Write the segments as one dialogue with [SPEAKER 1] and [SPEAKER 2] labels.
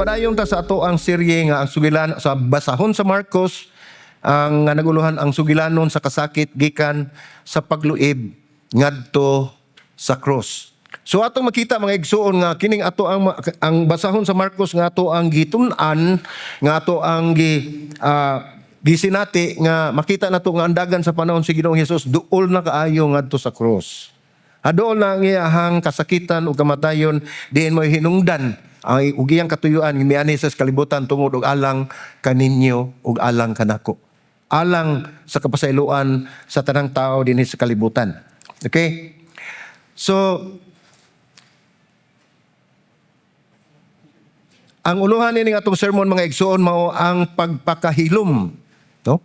[SPEAKER 1] Magpadayon ta sa ato ang serye nga ang sugilan sa basahon sa Marcos, ang nga naguluhan ang sugilanon sa kasakit gikan sa pagluib ngadto sa cross. So atong makita, mga igsuon, nga kining ato ang basahon sa Marcos nga ato ang gitun-an, nga ato ang gisinati, nga makita nato nga andagan sa panahon si Ginoong Hesus duol na kaayo ngadto sa cross. Hadool na ang iyahang kasakitan ug kamatayon, diin mo hinungdan ang ug iyang katuyuan nga mianhi sa kalibutan tungod og alang kaninyo ug alang kanako. Alang sa kapasayloan sa tanang tao dinhi sa kalibutan. Okay? So ang uluhan nining atong sermon, mga igsuon, mao ang pagpakahilom, no?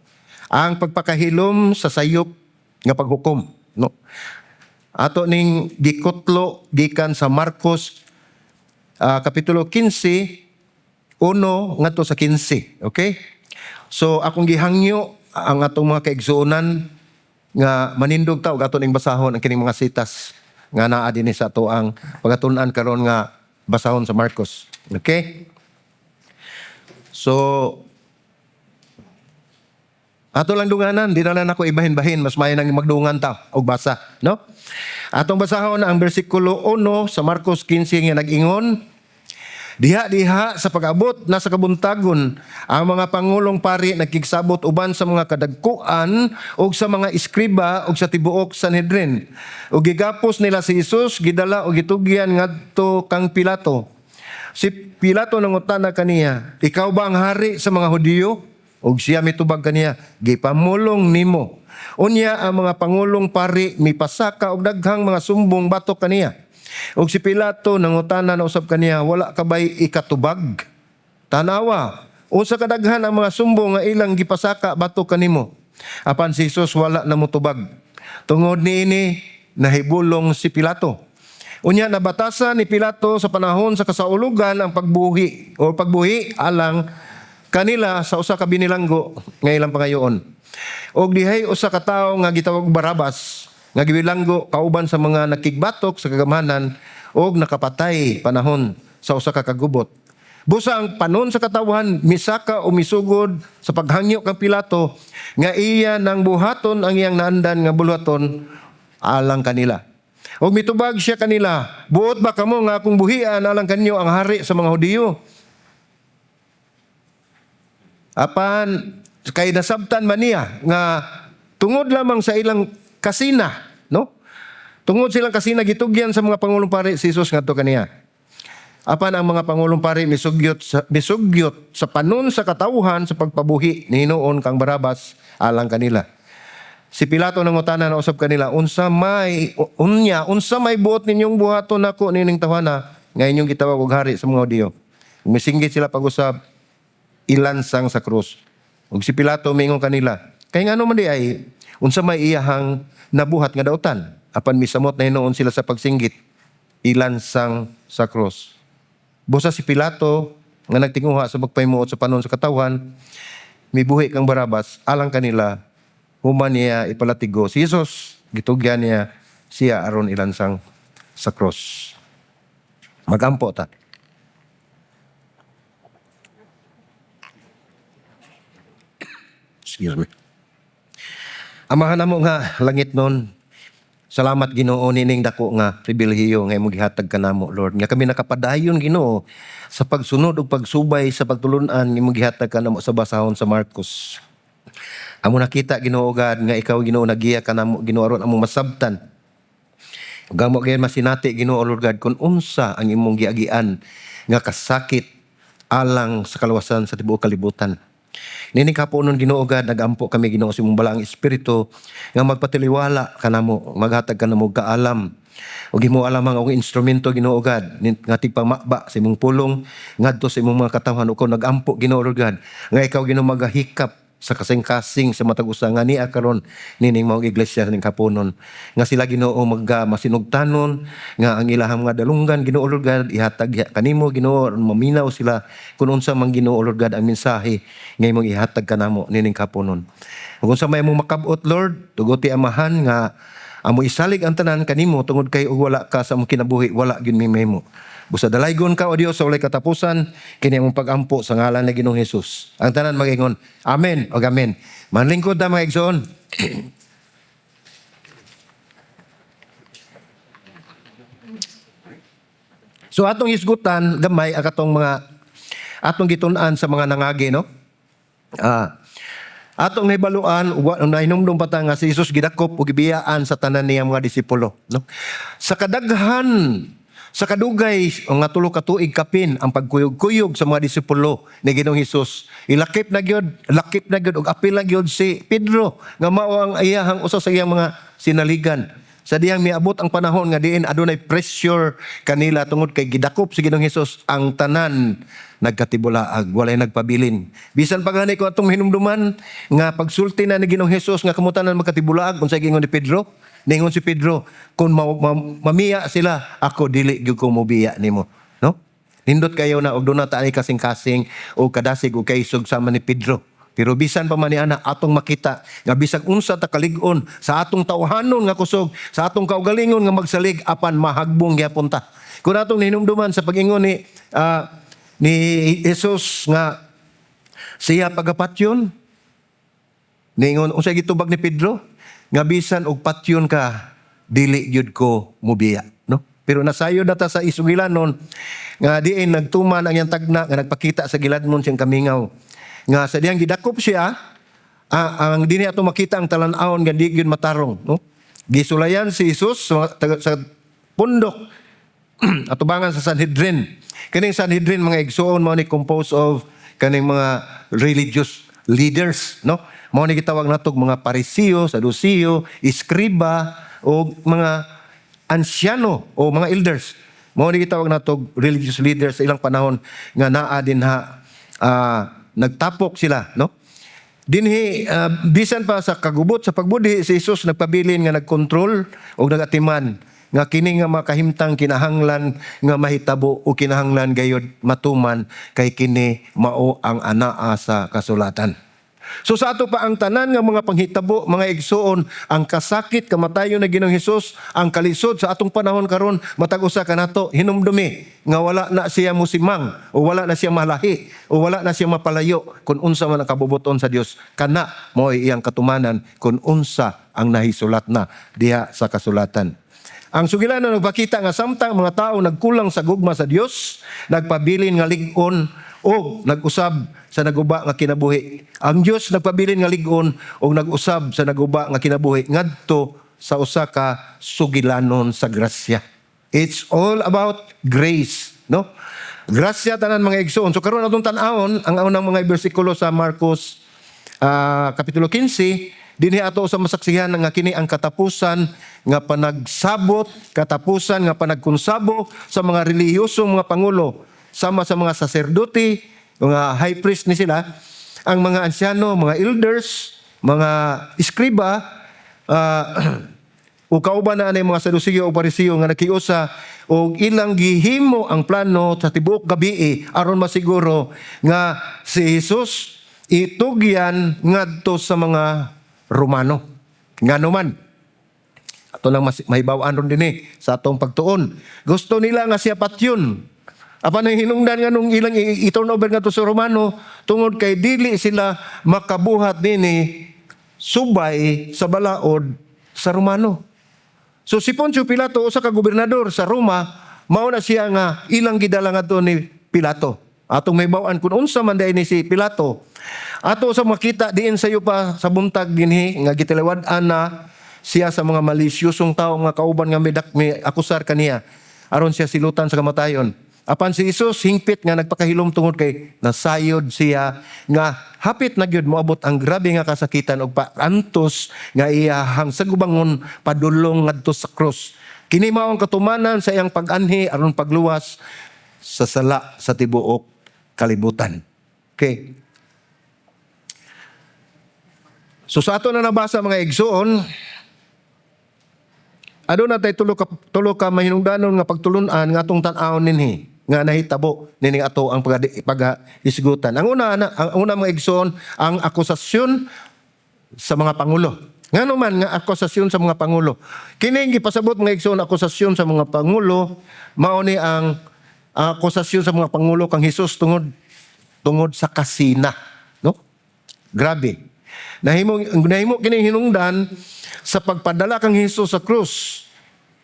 [SPEAKER 1] Ang pagpakahilom sa sayop nga paghukom, no? Ato ning gikutlo gikan sa Marcos kapitulo 15 1 ngadto sa 15, okay? So akong gihangyo ang atong mga kaigsuonan nga manindog ta ug ato ning basahon ang kining mga sitas nga naa dinhi sa ato ang pagatun-an karon nga basahon sa Marcos. Okay? So ato lang dunganan, di na lang ako ibahin-bahin, mas maayo nang magdungan ta og basa, no? Atong basahon ang bersikulo 1 sa Marcos 15 nga nag-ingon: "Diha-diha sa pag-abot na sa kabuntagon, ang mga pangulong pari nagkigsabot uban sa mga kadagkuan ug sa mga eskriba ug sa tibuok Sanhedrin. Ug gigapos nila si Jesus, gidala ug gitugyan ngadto kang Pilato. Si Pilato nangutana kaniya, 'Ikaw ba ang hari sa mga Hudiyo?' Ug siya mitubag kaniya, 'Gipamulong nimo.' Unya ang mga pangulong pari mipasaka og daghang mga sumbong batok kaniya. Ug si Pilato nangutana na usab kaniya, 'Wala ka bay ikatubag? Tanawa, unsa kadaghan ang mga sumbong nga ilang gipasaka batok kanimo.' Apan si Jesus wala na motubag. Tungod niini nahibulong si Pilato. Unya nabatasan ni Pilato sa panahon sa kasaulugan ang pagbuhi o pagbuhi alang kanila sa usa ka binilanggo nga ilang pangayoon. Og dihay usa ka tawo nga gitawag Barabas nga gibilanggo kauban sa mga nakigbatok sa kagamhanan og nakapatay panahon sa usa ka kagubot. Busa ang panon sa katawhan misaka o misugod sa paghangyo kang Pilato nga iya nang buhaton ang iyang naandan nga buluhaton alang kanila. Og mitubag siya kanila, 'Buot ba kamo nga akong buhian alang kanyo ang hari sa mga Hudiyo?' Apan kay nasabtan man niya nga tungod lamang sa ilang kasina, no? Tungod silang kasina gitugyan sa mga pangulong pari si Jesus ngadto kaniya. Apan ang mga pangulong pari misugyot sa panon sa katawhan sa pagpabuhi ni hinuon kang Barabas alang kanila. Si Pilato nangutana na usab kanila, 'Unsa may unya, unsa may buot ninyong buhaton nako nining tawhana nga inyong gitawag og hari sa mga Hudiyo?' Misinggit sila pag-usab, 'Ilansang sa krus.' Ug si Pilato mingon kanila, 'Kay ngano man di ay, unsa may iyahang nabuhat nga dautan?' Apan misamot na hinuon sila sa pagsinggit, 'Ilansang sa krus.' Busa si Pilato nga nagtinguha sa pagpahimuot sa panon sa katawhan, mibuhi kang Barabas alang kanila, human niya ipalatigo si Jesus, gitugyan niya siya aron ilansang sa cross. Magampo ta. Excuse me. Amahan namo nga langit nun, salamat, Ginoo, nining dako nga pribilehiyo nga imong gihatag kanamo, Lord, nga kami nakapadayon, Ginoo, sa pagsunod ug pagsubay sa pagtulun-an nga imong gihatag kanamo sa basahon sa Marcos. Amo nakita, Ginoo God, nga ikaw, Ginoo, nagiya kanamo, Ginoo, aron among masabtan. Ug amo gayon masinati, Ginoo Lord God, kung unsa ang imong giagian nga kasakit alang sa kaluwasan sa tibuok kalibutan. Nining kapunon, Ginoo God, nagampo kami, Ginoo, sa imong balaang espiritu nga magpatiliwala kanamo, maghatag kanamo og kaalam. Ug himo lamang ang instrumento, Ginoo God, nga tigpamaba sa imong pulong ngadto sa imong mga katawhan. Ug nagampo, Ginoo Lord God, nga ikaw, Ginoo, magahikap sa kasing-kasing sa matag usa nga niya karon nining maong iglesia ning kapunon, nga sila, Ginoo, magga masinugtanon nga ang ilahang mga dalunggan, Ginoo Lord God, ihatag kanimo, Ginoo, aron maminaw sila kung unsa man, Ginoo Lord God, ang mensahe nga imong ihatag kanamo nining kapunon. Ug unsa may imong makab-ot, Lord, tuguti, Amahan, nga Amo isalig ang tanan kanimo tungod kay ug wala ka sa among kinabuhi, wala gyud mi mahimo. Busa dalaygon ka, O Dios, sa walay katapusan, kini among pagampo sa ngalan ni Ginoong Hesus. Ang tanan mag-ingon, "Amen" o "Amen." Manlingkod ta, mga igsoon. So atong hisgutan gamay ang katong mga atong gitun-an sa mga nangagi, no? Atong nahibaluan, nahinumdum pa ta nga si Jesus gidakop ug gibiyaan sa tanan niyang mga disipulo, no? Sa kadaghan, sa kadugay nga 3 ka tuig kapin ang pagkuyog-kuyog sa mga disipulo ni Ginoong Hesus. Ilakip na gyud, lakip na gyud ug apil na gyud si Pedro nga mao ang iyahang usa sa iyang mga sinaligan. Sa diyang miabot ang panahon nga diin adunay pressure kanila tungod kay gidakop si Ginoong Hesus, ang tanan nagkatibulaag, walay nagpabilin. Bisan pa gani ko atong hinumduman nga pagsulti na ni Ginoong Hesus nga kamo tanan magkatibulaag, unsay giingon ni Pedro? Ningon si Pedro, "Kung mamiya sila, ako dili gyud ko mobiya nimo." No? Nindot kayo na og duna ta ani kasing-kasing o kadasig o kaisog sama ni Pedro. Pero bisan pa man ni ana, atong makita nga bisag unsa ta kalig-on sa atong tawhanon nga kusog, sa atong kaugalingon nga magsalig, apan mahagbong gyapon ta. Kung atong hinumduman sa pag-ingon ni Jesus nga siya pagapatyon, ningon, unsay gitubag ni Pedro? Nga bisan og patyon ka, dili gyud ko mubiya, no? Pero nasayod na ta sa isugilanon nga diin nagtuman ang iyang tagna nga nagpakita sa giladmon siyang kamingaw. Nga sa diyang gidakop siya, ang dinhi ato makita ang talan-awon nga di gyud matarong, no? Gisulayan si Jesus sa pundok atubangan sa Sanhedrin. Kining Sanhedrin, mga igsuon, mao ni composed of kaning mga religious leaders, no? Mao ni gitawag natog mga Parisiyo, Sadusiyo, eskriba o mga ansyano o mga elders. Mao ni gitawag natog religious leaders sa ilang panahon nga naa dinha, nagtapok sila, no? Dinhi bisan pa sa kagubot sa pagbudhi, si Jesus nagpabilin nga nagkontrol o nagatiman nga kini nga makahimtang kinahanglan nga mahitabo o kinahanglan gayod matuman kay kini mao ang anaa sa kasulatan. So sa ato pa ang tanan nga mga panghitabo, mga igsuon, ang kasakit, kamatayon na Ginoong Hesus, ang kalisod sa atong panahon karon, matag usa kanato hinumdumi nga wala na siya musimang o wala na siya malahi o wala na siya mapalayo kung unsa man ang kabubuton sa Dios, kana mo'y iyang katumanan kung unsa ang nahisulat na diha sa kasulatan. Ang sugilanon nagpakita nga samtang mga tao nagkulang sa gugma sa Dios, nagpabilin nga lig-on o nag-usab sa naguba nga kinabuhi. Ang Dios nagpabilin nga lig-on o nag-usab sa naguba nga kinabuhi ngadto sa usa ka sugilanon sa grasya. It's all about grace, no? Grasya tanan, mga igsoon. So karon atong tan-awon ang unang mga bersikulo sa Marcos kapitulo 15. Dinhi ato sa masaksihan nga kini ang katapusan nga panagsabot, katapusan nga panagkonsabo sa mga relihiyosong mga pangulo sama sa mga saserdote, mga high priest ni sila, ang mga ansyano, mga elders, mga eskriba, o kauban na anay mga Sadusiyo o Parisiyo nga nakiusa og ilang gihimo ang plano sa tibuok gabi aron masiguro nga si Jesus itugyan ngadto sa mga Romano. Ngano man? Ato lang mahibaw-an ron dinhi sa atong pagtuon. Gusto nila nga siya patyon. Apan ang hinungdan nga nung ilang i-turn over ngadto sa Romano tungod kay dili sila makabuhat nini subay sa balaod sa Romano. So si Poncio Pilato, usa ka gobernador sa Roma, mao na siya nga ilang gidala ngadto ni Pilato. Atong mahibaw-an kung unsa man diay ni si Pilato. Ato sa makita diin sayo pa sa buntag dinhi nga gitilawad-an na siya sa mga malisyosong tao nga kauban nga may akusar kaniya aron siya silutan sa kamatayon. Apan si Jesus hingpit nga nagpakahilom tungod kay nasayod siya nga hapit na gyud moabot ang grabe nga kasakitan og paantos nga iyahang sagubangon padulong ngadto sa krus. Kini mao ang katumanan sa iyang pag-anhi aron pagluwas sa sala sa tibuok kalibutan. Okay. So sa ato na nabasa, mga igsoon, aduna tay tulo ka mahinungdanon nga pagtulun-an nga atong tan-awon ninhi nga nahitabo nining ato ang pag-isgutan. Ang una, mga igsoon, ang akusasyon sa mga pangulo. Ngano man nga akusasyon sa mga pangulo? Kini gipasabot, mga igsoon, akusasyon sa mga pangulo, mao ni ang akusasyon sa mga pangulo kang Hesus tungod tungod sa kasina, no? Grabe. Nahimo nahimo kini hinungdan sa pagpadala kang Hesus sa krus.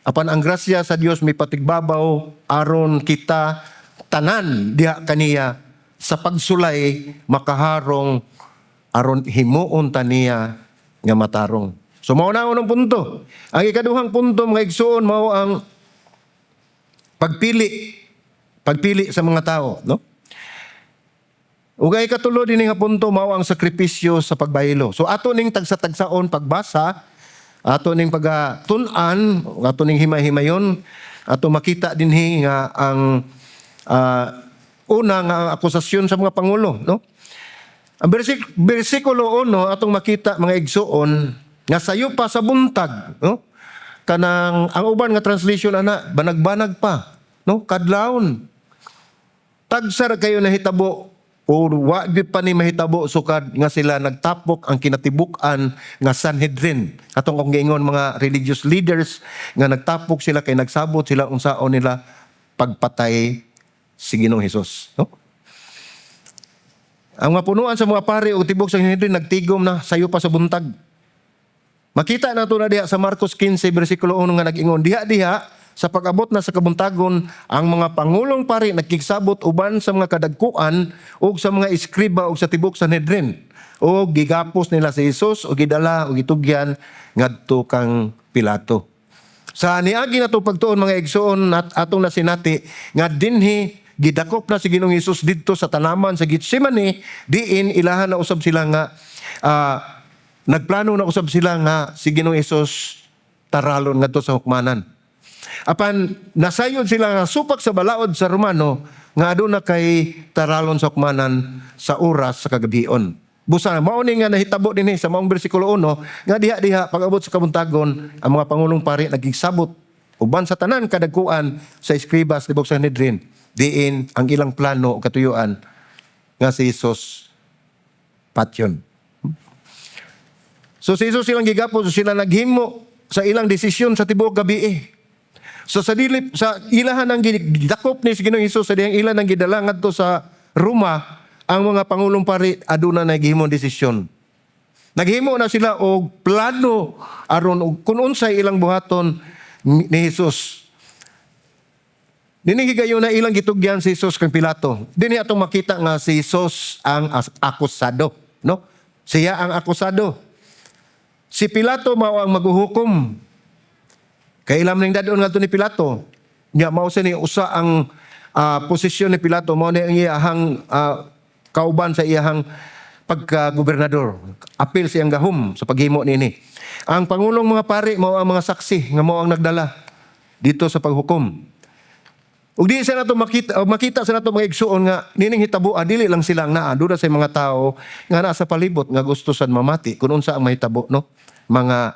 [SPEAKER 1] Apan ang grasya sa Dios may patigbabaw aron kita tanan diha kaniya sa pagsulay makaharong aron himuon ta niya nga matarong. So mao na ang unang punto. Ang ikaduhang punto, mga igsoon, mao ang pagpili pagpili sa mga tao, no? Ug ang ikatulo dinhi nga punto mao ang sakripisyo sa pagbaylo. So ato ning tagsa-tagsaon pagbasa, ato ning pagatun-an, ato ning himay-himayon, ato makita dinhi nga ang una nga ang akusasyon sa mga pangulo, no? Ang bersikulo 1, atong makita, mga igsoon, nga sayo pa sa buntag, no? Kanang ang uban nga translation ana, banag-banag pa, no? Kadlawon. Tagsa ra kayo nahitabo o wa gyud pa ni mahitabo sukad nga sila nagtapok ang kinatibuk-an nga Sanhedrin. Atong kung giingon mga religious leaders nga nagtapok sila kay nagsabot sila unsaon nila pagpatay si Ginoong Hesus, no? Ang mga punuan sa mga pari o tibok sa Sanhedrin nagtigom na sayo pa sa buntag. Makita nato na diha sa Marcos 15 bersikulo 1 nga nag-ingon, diha-diha sa pag-abot na sa kabuntagon, ang mga pangulong pari nagkigsabot uban sa mga kadagkuan ug sa mga eskriba ug sa tibok Sanhedrin ug gigapos nila si Jesus ug gidala ug gitugyan ngadto kang Pilato. Sa niagi na to pagtuon, mga igsoon, at atong nasinati nga dinhi gidakop na si Ginoong Hesus didto sa tanaman sa Gethsemane, diin ilahan na usab sila nga nagplano na usab sila nga si Ginoong Hesus taralon ngadto sa hukmanan. Apan nasayod sila nga supak sa balaod sa Romano nga aduna kay taralon sa hukmanan sa oras sa kagabion. Busa mao ni nga nahitabo dinhi sa maong bersikulo 1 nga diha-diha pag-abot sa kabuntagon, ang mga pangulong pari nagigsabot uban sa tanan kadagkuan sa eskribas, tibok sa Sanhedrin, diin ang ilang plano o katuyuan nga si Jesus patyon. So si Jesus silang gigapos, so sila naghimo sa ilang desisyon sa tibuok gabi eh. So sa dili sa ilahan ang gidakop ni si Ginoong Hesus sa dihang ilan ang gidala ngadto sa Roma, ang mga pangulong pari aduna na gihimong desisyon. Naghimo na sila og plano aron og kung unsay ilang buhaton ni Jesus. Dinhi higayon na ilang gitugyan si Jesus kang Pilato. Dinhi atong makita nga si Jesus ang akusado, no? Siya ang akusado. Si Pilato mao ang maghuhukom. Kay ilam ning dadon ngadto ni Pilato. Nya mao sa ni usa ang posisyon ni Pilato, mao ni ang iyahang kauban sa iyahang pagka-gobernador. Apil siyang gahom sa paghimo niini. Ang pangulong mga pari mao ang mga saksi nga mao ang nagdala dito sa paghukom. Ug di sa nato makita o makita sa nato, mga igsuon, nga nining hitabo dili lang silang naa, duna sa mga tao nga naa sa palibot nga gusto sad mamati kung unsa ang mahitabo, no? Mga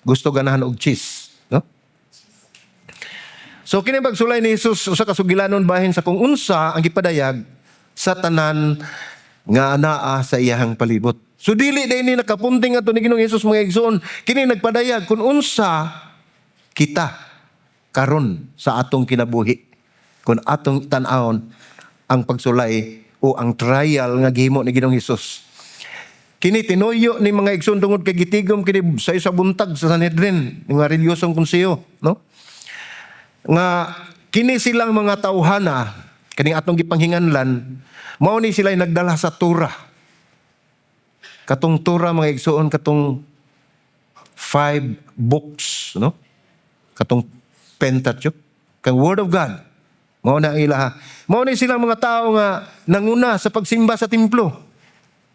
[SPEAKER 1] gusto ganahan og cheese, no? So kini pagsulay ni Jesus usa ka sugilanon bahin sa kung unsa ang gipadayag sa tanan nga naa sa iyahang palibot. So dili day ni nakapunting ato ni Ginoong Hesus, mga igsoon, kini nagpadayag kung unsa kita karon sa atong kinabuhi kung atong tan-awon ang pagsulay o ang trial nga gihimo ni Ginoong Hesus. Kini tinuyo ni mga igsoon tungod kay gitigom kini sa sa buntag sa Sanhedrin, nga reliyosong konseho, no? Nga kini silang mga tawhana kaning atong gipanghinganlan, mao ni sila nagdala sa Torah. Katong Torah, mga igsoon, katong five books, no? Katong Pentateuch, kang Word of God. Mao na ang ilaha. Mao ni silang mga tao nga nanguna sa pagsimba sa templo.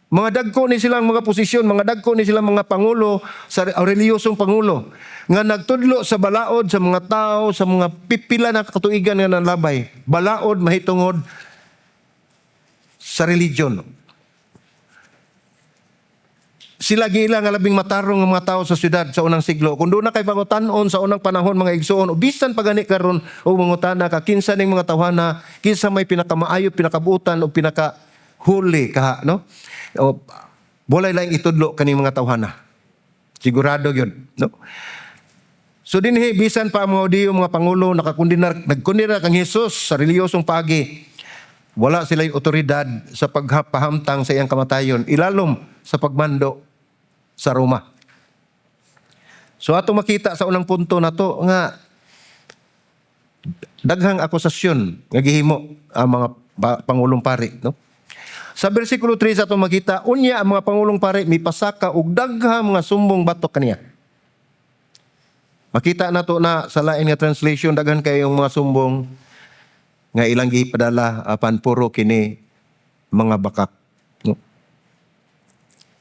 [SPEAKER 1] Mga dagko ni silang mga posisyon, mga dagko ni silang mga pangulo sa o reliyosong pangulo nga nagtudlo sa balaod sa mga tao sa mga pipila na katuigan nga nanlabay. Balaod mahitungod sa religion. Sila giila nga labing matarong nga mga tao sa syudad sa unang siglo. Kung doon na kay pangutan-on sa unang panahon, mga igsoon, o bisan pa gani karon o mangutana ka kinsa ning mga tawhana, kinsa may pinakamaayo, pinakabuutan o pinaka huli kaha, no? O walay laing itudlo kaning mga tawhana. Sigurado yun, no? So dinhi, bisan pa ang mga Hudiyo, mga pangulo, nakakundinar, nagkundina kang Jesus sa reliyosong pagi. Wala sila otoridad sa pagpahamtang sa iyang kamatayon, ilalom sa pagmando sa Roma. So ato makita sa unang punto nato nga daghang akusasyon nga gihimo ang mga pangulong pari, no? Sa bersikulo 3 sa atong makita, unya ang mga pangulong pari mipasaka og daghang mga sumbong batok kaniya. Makita nato na sa lain nga translation, daghan kayong mga sumbong nga ilang gipadala, apan puro kini mga bakak, no?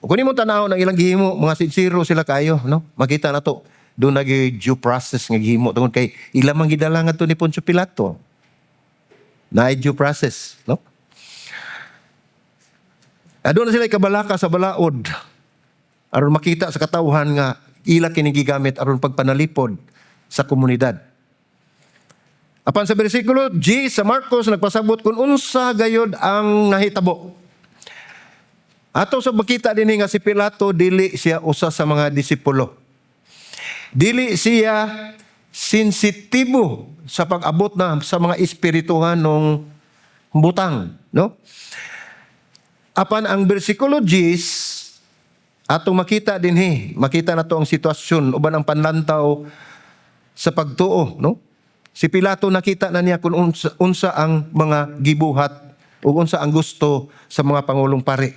[SPEAKER 1] Kung nimo tan-aw ang ilang gihimo, mga sincero sila kayo, no? Makita nato doon nagi due process nga gihimo tungod kay ila man gidala ngadto ni Poncio Pilato. Na due process, no? Aduna sila kabalaka sa balaod aron makita sa katawhan nga ila kini gigamit aron pagpanalipod sa komunidad. Apan sa bersikulo 10 sa Marcos, nagpasabot kung unsa gayod ang nahitabo. Ato sa makita dinhi nga si Pilato, dili siya usa sa mga disipulo. Dili siya sensitibo sa pag-abot na sa mga espirituhanong butang, no? Apan ang bersikulo 10, atong makita dinhi, makita nato ang sitwasyon uban ang panlantaw sa pagtuo, no? Si Pilato, nakita na niya kung unsa ang mga gibuhat ug unsa ang gusto sa mga pangulong pari.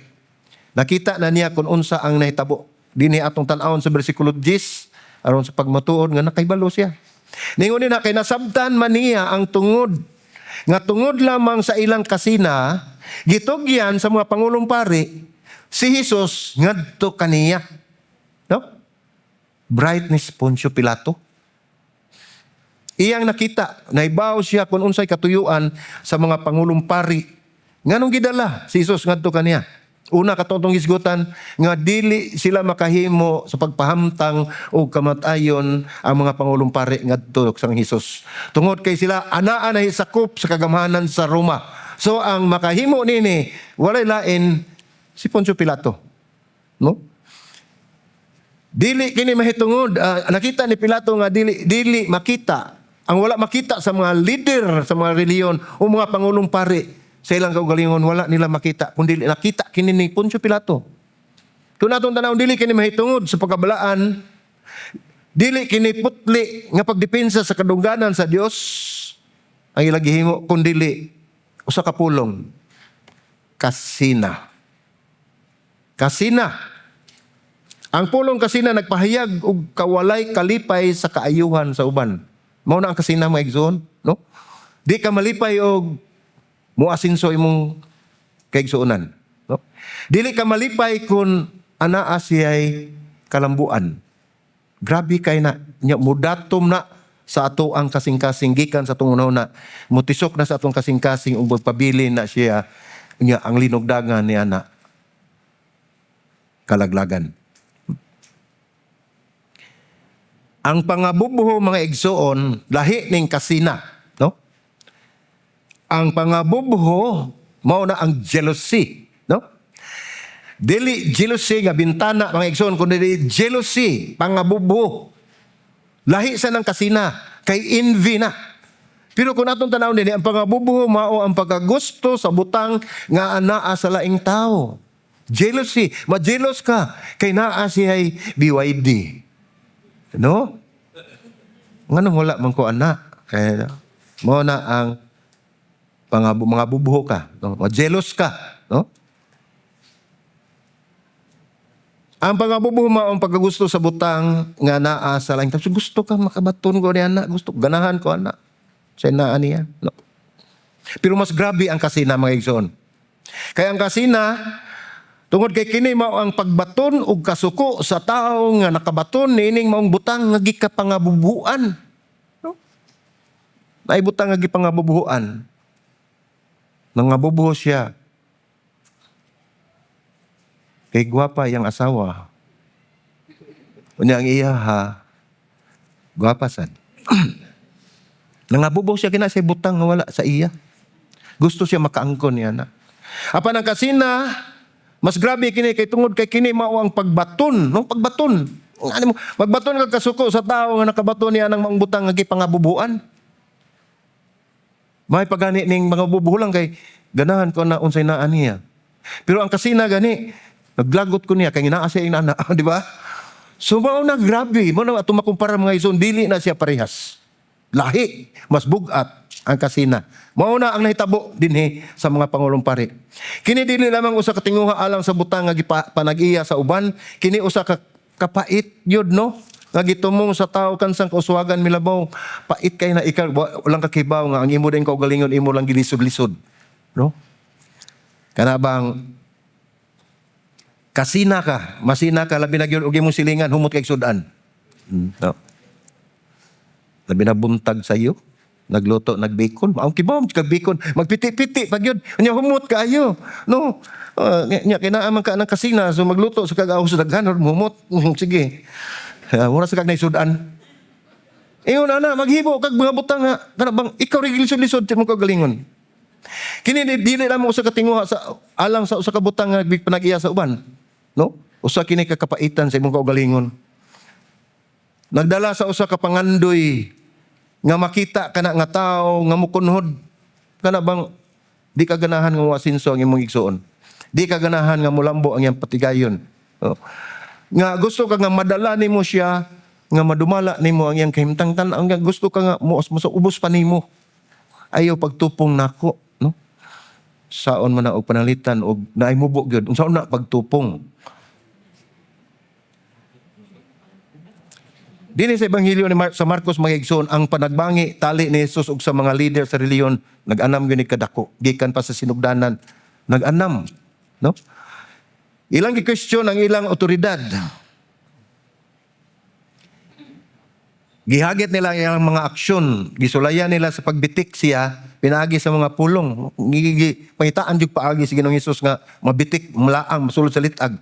[SPEAKER 1] Nakita na niya kung unsa ang nahitabo. Dinhi atong tan-awon sa bersikulo 10 aron sa pagmatuod nga nakaibalo siya. Ningon na kay nasabtan man niya ang tungod nga tungod lamang sa ilang kasina, gitugyan sa mga pangulong pari si Jesus ngadto kaniya. No? Bright ni Poncio Pilato. Iyang nakita, naibaw siya kung unsay katuyuan sa mga pangulong pari. Nganong gidala si Jesus ngadto kaniya? Una, katong hisgutan nga dili sila makahimo sa pagpahamtang o kamatayon ang mga pangulong pari ngadto sa Jesus. Tungod kay sila anaa na sakop sa kagamhanan sa Roma. So ang makahimo nini, walay lain si Poncio Pilato. No? Dili kini mahitungod, nakita ni Pilato nga dili dili makita ang wala makita sa mga leader sa mga relihiyon o mga pangulong pari sa ilang kaugalingon. Wala nila makita kun dili nakita kini ni Poncio Pilato. Kung natong tan-awon, dili kini mahitungod sa pagkabalaan, dili kini putli nga pagdepensa sa kadungganan sa Dios ang ilang gihimo, kun dili usa ka pulong: kasina. Kasina. Ang pulong kasina nagpahayag og kawalay kalipay sa kaayuhan sa uban. Mao na ang kasina, mga igsoon, no? Di ka malipay og muasinso imong kaigsuonan, no? Dili ka malipay kung anaa siya'y kalambuan. Grabe kay na nya mudatom na sa ato ang kasing-kasing gikan sa atong una, mutisok na sa atong kasing-kasing ug magpabilin na siya nya ang linugdangan niya na kalaglagan. Ang pangabubuho, mga igsoon, lahi ning kasina, no? Ang pangabubuho mao na ang jealousy, no? Dili jealousy nga bintana, mga igsoon, kundi jealousy, pangabubuho. Lahi sa ng kasina, kay envy na. Pero kung atong tan-awon din, ang pangabubuho mao ang pagkagusto sa butang nga anaa sa laing tao. Jealousy, ma-jealous ka kay naa siya'y BYD. No? Nganong wala man ko ana? Eh, mao na ang mga bubuho ka, no? Ma-jealous ka, no? Ang pangabubuho mao ang pagkagusto sa butang nga naa sa laing tao. So, gusto ka makabaton ko ni ana, gusto ganahan ko ana. Sa naa niya, no? Pero mas grabe ang kasina, mga igsoon. Kaya ang kasina, tungod kay kini mao ang pagbaton og kasuko sa tawo nga nakabaton niining maong butang nga gikapangabubuan. No? Naay butang nga gipangabubuan. Nangabubuho siya. Kay gwapa yang asawa. Unya ang iya ha, gwapa sad. Nangabubo siya kina sa butang nga wala sa iya. Gusto siya makaangkon niya na. Apan ang kasina, mas grabe kini kay tungod kay kini mao ang pagbaton, no? Pagbaton Ano mo, magbaton ka kasuko sa tao nga nakabato niya ng mga butang nga gipangabubuan. May pagani ning mga bubuhulang kay ganahan ko na unsay naa niya. Pero ang kasina gani, naglagot ko niya kay naa siya inana, di ba? So mao na grabe, mao na ato makumpara, mga igsoon, dili na siya parehas. Lahi, mas bugat ang kasina. Mao na ang nahitabo dinhi sa mga pangulong pari. Kini dili lamang usa ka tinguha alang sa butang nga gipanag-iya sa uban, kini usa ka kapait yun, no? Nga gitumong sa tao kansang kauswagan milabaw, pait kay na ikaw walang kakibaw nga ang imo din kaugalingon imo lang gilisod-lisod, no? Kana bang kasina ka, masina ka, labi na gyud og imong silingan humot kay sudan. No? Labi na buntag sa iyo, nagluto nag bacon, ang kibaw kag bacon, magpiti-piti pag yun, nya humot kaayo. No? Nya kinaaman ka ng kasina, so magluto sa kag sa daghan or humot, sige. Mura sa kag naisudan. Ingon ana, maghibo kag mga butang nga kana bang ikaw rin lisod-lisod sa imong kaugalingon. Kini dili lamang usa ka tinguha sa alang sa usa ka butang nga panag-iya sa uban. No? Usa kini ka kapaitan sa imong kaugalingon. Nagdala sa usa ka pangandoy nga makita kana nga tawo nga mukunhod, kana bang di ka ganahan nga moasinso ang imong igsuon. Di ka ganahan nga mulambo ang iyang patigayon. Oh. Nga gusto ka nga madala nimo siya, nga madumala nimo ang iyang kahimtangtan, ang gusto ka nga mo ubos pa nimo. Ayaw pagtupong nako, no? Saon man na og panalitan og naay mubo gyud. Unsaon na pagtupong? Dinhi sa Ebanghelyo ni sa Marcos, mga igsoon, ang panagbangi tali ni Jesus ug sa mga leader sa relihiyon nag-anam gyud ni kadako gikan pa sa sinugdanan, nag-anam, no? Ilang gi-question ang ilang otoridad. Gihagit nila ang ilang mga aksyon, gisulayan nila sa pagbitik siya pinaagi sa mga pulong. Pangitaan jud paagi si Ginoong Hesus nga mabitik, malaang, masulod sa litag.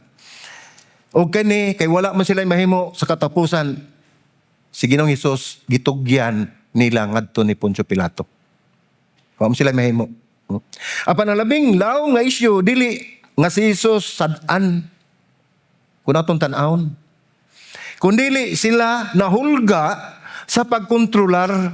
[SPEAKER 1] O kani kay wala man sila mahimo sa katapusan, si Ginoong Hesus gitugyan nila ngadto ni Poncio Pilato. Wa man sila mahimo. Apan ang labing laom nga isyu dili nga si Hesus sad-an kun atong tan-awon, kundili sila nahulga sa pagkontrolar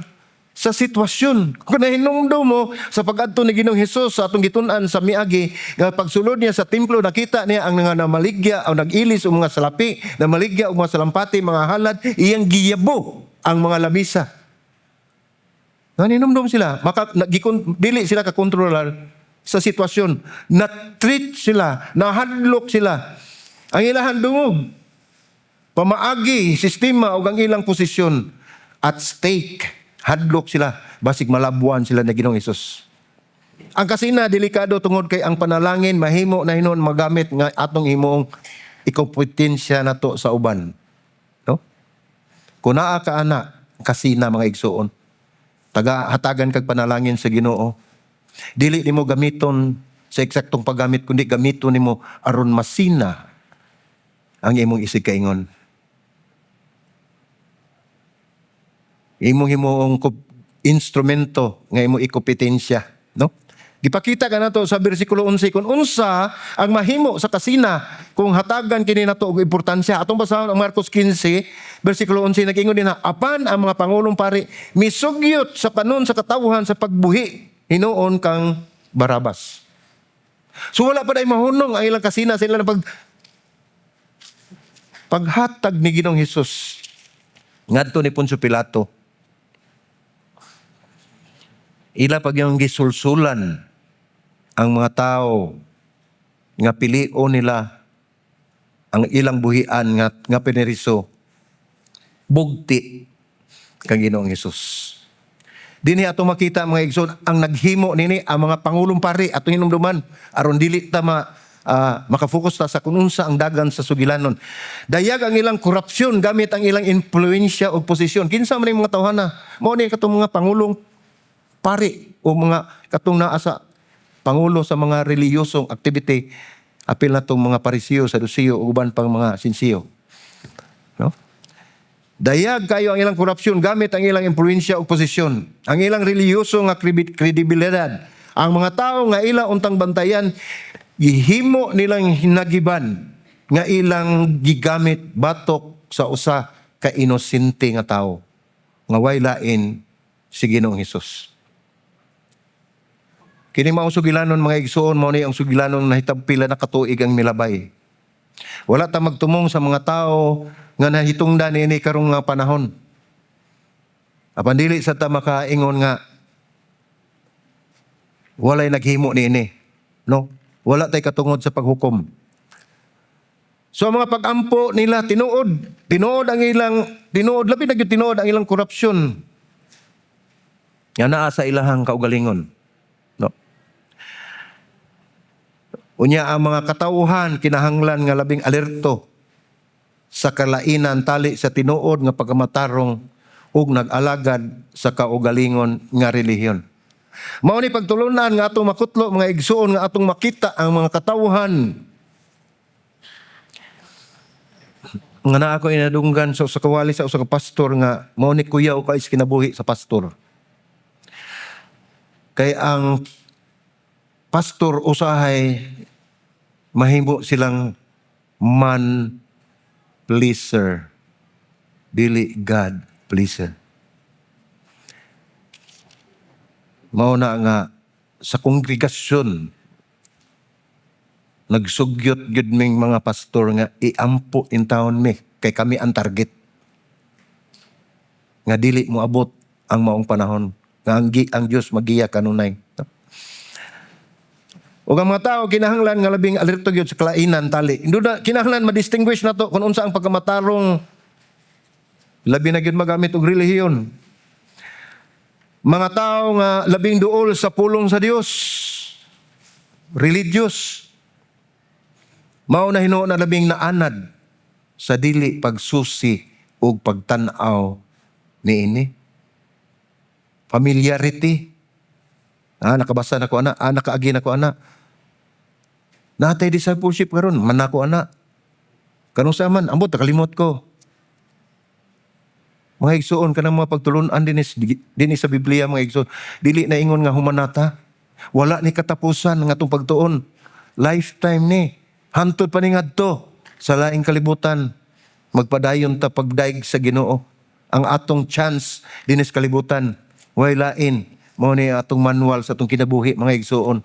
[SPEAKER 1] sa sitwasyon. Kung nahinumdum mo sa pag-adto ni Ginoong Hesus sa atong gitun-an sa miagi, nga pagsulod niya sa templo, nakita niya ang mga namaligya o nag-ilis o mga salapi, namaligya o mga salampati, mga halad, iyang giyabo ang mga lamisa. Naninumdum sila, dili sila kakontrolar sa sitwasyon. Na-treat sila, nahadlok sila. Ang ilahan dungog, pamaagi, sistema o ang ilang posisyon at stake. Hadlok sila, basig malabuan sila na Ginoong Hesus. Ang kasina delikado tungod kay ang panalangin mahimo na hinuon magamit nga atong himuong ikompetensya nato sa uban. No? Kung naa ka ana kasina, mga igsuon, taga hatagan kag panalangin sa Ginoo. Dili nimo gamiton sa eksaktong paggamit kundi gamiton nimo aron masina ang imong isig kaingon. Imong himuong instrumento nga imong ikompetensya, no? Gipakita ka nato sa bersikulo 11 kung unsa ang mahimo sa kasina kung hatagan kini nato og importansya. Atong basahon ang Marcos 15 bersikulo 11, nag-ingon din na apan ang mga pangulong pari misugyot sa kanon sa katawhan sa pagbuhi hinuon kang Barabas. So wala pa day mahunong ang ilang kasina sa ilang paghatag ni Ginoong Hesus ngadto ni Poncio Pilato. Ila pag yung gisulsulan ang mga tao nga pilion nila ang ilang buhian nga pineriso bugti kang Ginoong Hesus. Dinhi ato makita, mga igsoon, ang naghimo nini ang mga pangulong pari. Atong hinumduman aron dili ta makafocus ta sa kung unsa ang dagan sa sugilanon. Dayag ang ilang korupsyon gamit ang ilang impluwensya o posisyon. Kinsa man yung mga tawhana? Mao ni katong mga pangulong pari o mga katong naa sa pangulo sa mga reliyosong activity, apil na tong mga Parisiyo, Sadusiyo ug uban pang mga sinsiyo. No? Dayag kayo ang ilang korupsyon gamit ang ilang impluwensya o posisyon, ang ilang relihiyoso nga kredibilidad. Ang mga tao nga ila untang bantayan, gihimo nilang hinagiban nga ilang gigamit batok sa usa ka inosente nga tawo nga way lain si Ginoong Hesus. Kini mao sugilanon, mga igsuon, mao ni ang sugilanon nahitab pila na katuig ang milabay. Wala ta magtumong sa mga tao nga nahitungdan niini karong nga panahon. Apan dili sa ta makaingon nga walay naghimo niini. No? Wala tay katungod sa paghukom. So ang mga pag-ampo nila tinuod, tinuod ang ilang tinuod, labi na gyud tinuod ang ilang korupsyon nga naa sa ilahang kaugalingon. No. Unya ang mga katawhan kinahanglan nga labing alerto sa kalainan tali sa tinuod nga pagkamatarong ug nag-alagad sa kaugalingon nga relihiyon. Mao ni pagtulunan nga atong makutlo, mga igsuon, nga atong makita ang mga katawhan nga naa ko inadunggan sa usa ka wali sa usa ka pastor nga mao ni kuyaw kay sa kinabuhi sa pastor. Kay ang pastor usahay mahimo silang man pleaser, dili God pleaser. Mao na nga sa kongregasyon nagsugyot gyud ming mga pastor nga iampo in town mi kay kami ang target nga dili moabot ang maong panahon nga ang Dios magiya kanunay. Ug ang mga tao kinahanglan nga labing alerto gyud sa kalainan tali. Hindi kinahanglan ma-distinguish nato kung unsa ang pagkamatarong, labi na gyud magamit og relihiyon. Mga tao nga labing duol sa pulong sa Dios, religious, mao na hinuon na labing naanad sa dili pagsusi ug pagtan-aw niini. Familiarity. Ah, nakabasa na ko ana, ah, nakaagi na ko ana. Natay discipleship karon, man nako ana. Kanus-a man, ambot nakalimot ko. Mga igsuon, kanang mga pagtulunan dinhi sa Biblia, mga igsuon, dili na ingon nga humanata. Wala ni katapusan nga atong pagtuon. Lifetime ni. Hantod pa ni ngadto sa laing kalibutan. Magpadayon ta pagdayeg sa Ginoo. Ang atong chance dinhi sa kalibutan way lain, mao ni atong manual sa atong kinabuhi, mga igsuon.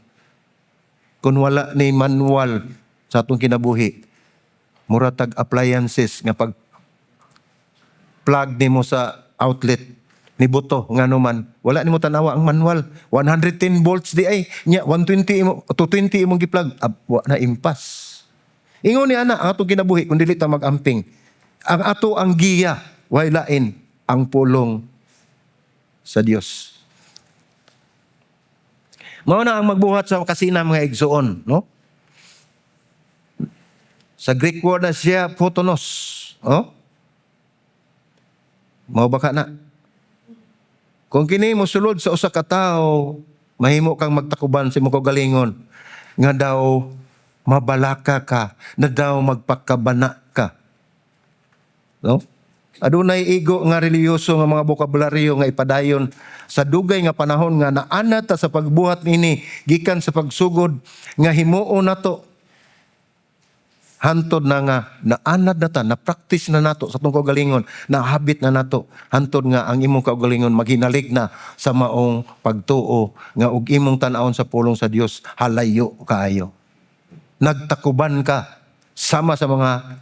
[SPEAKER 1] Kung wala ni manual sa atong kinabuhi, mura tag appliances nga pag plug nimo sa outlet ni buto, ngano man wala nimo tanawa ang manual. 110 volts di ay nya 120 imo, 220 imong gi-plug, wa na, impas. Ingon ni ana ang atong kinabuhi kung dili ta mag-amping. Ang ato ang giya way lain ang pulong sa Dios. Mao na ang magbuhat sa kasina, mga igsuon, no? Sa Greek word na siya phthonos, oh? Mao ba ka na? Kung kini mo sulod sa usa ka tawo, mahimo kang magtakuban sa imong kaugalingon nga daw mabalaka ka, na daw magpakabana ka. No? Adunay igo nga relihiyoso nga mga bokabularyo nga ipadayon sa dugay nga panahon nga naanad ta sa pagbuhat niini gikan sa pagsugod nga himuon nato hantod na nga naanad na ta, na practice na nato sa atong kaugalingon, na habit na nato hantod nga ang imong kaugalingon maghinalig na sa maong pagtuo nga og imong tan-awon sa pulong sa Dios halayo kaayo. Nagtakuban ka sama sa mga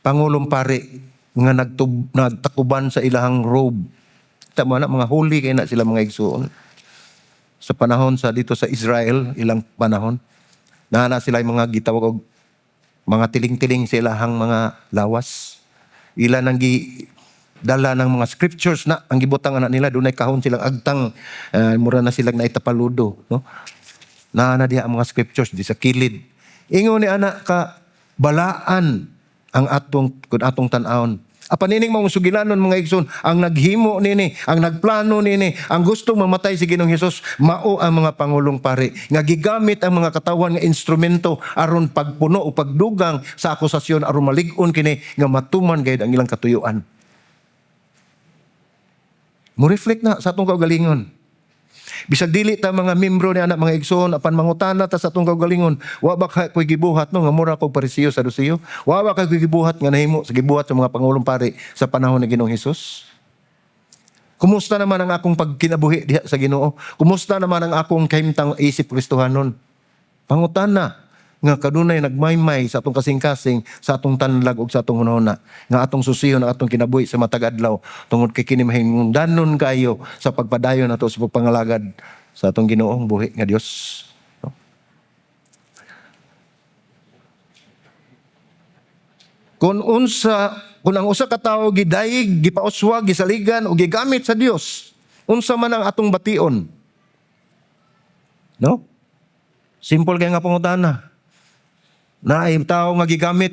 [SPEAKER 1] pangulong pari nga nagtakuban sa ilahang robe. Tama na, mga holy kay na sila, mga igsuon. Sa panahon sa dito sa Israel, ilang panahon, naa na sila yung mga gitawag og mga tiling-tiling sa ilahang mga lawas. Ila nang gi dala ng mga scriptures na ang gibutang anak nila, dunay kahon silang agtang, mura na silang naitapaludo, no? Naa na diha ang mga scriptures di sa kilid. Ingon ni ana ka balaan ang atong kung atong tan-awon. Apan ining mga sugilanon, mga igsoon, ang naghimo nini, ang nagplano nini, ang gustong mamatay si Ginoong Hesus, mao ang mga pangulong pari nga gigamit ang mga katawan nga instrumento aron pagpuno o pagdugang sa akusasyon aron malig-on kini nga matuman gayud ang ilang katuyuan. Mo reflect na sa atong kaugalingon. Bisag dili ta mga membro ni ana, mga igsoon, apan mangutana ta sa atong kaugalingon, wa ba ko'y gibuhat, no, nga mura kog Parisiyo, Sadusiyo? Wa ba ko'y gibuhat nga nahimo sa gibuhat sa mga pangulong pari sa panahon ni Ginoong Hesus? Kumusta naman ang akong pagkinabuhi diha sa Ginoo? Kumusta naman ang akong kahimtang isip Kristohanon? Pangutana nga kanunay nagmaymay sa atong kasing-kasing, sa atong tanlag ug sa atong hunahuna, nga atong susiyon ang atong kinabuhi sa matag adlaw, tungod kay kini mahingdanon kayo sa pagpadayon nato sa pagpangalagad sa atong Ginoong buhi nga Dios. No? Kung ang usa ka tawo gidayig, gipauswag, gisaligan o gigamit sa Dios, unsa man ang atong bation? No? Simple kay nga pangutana. Naay tao nga gigamit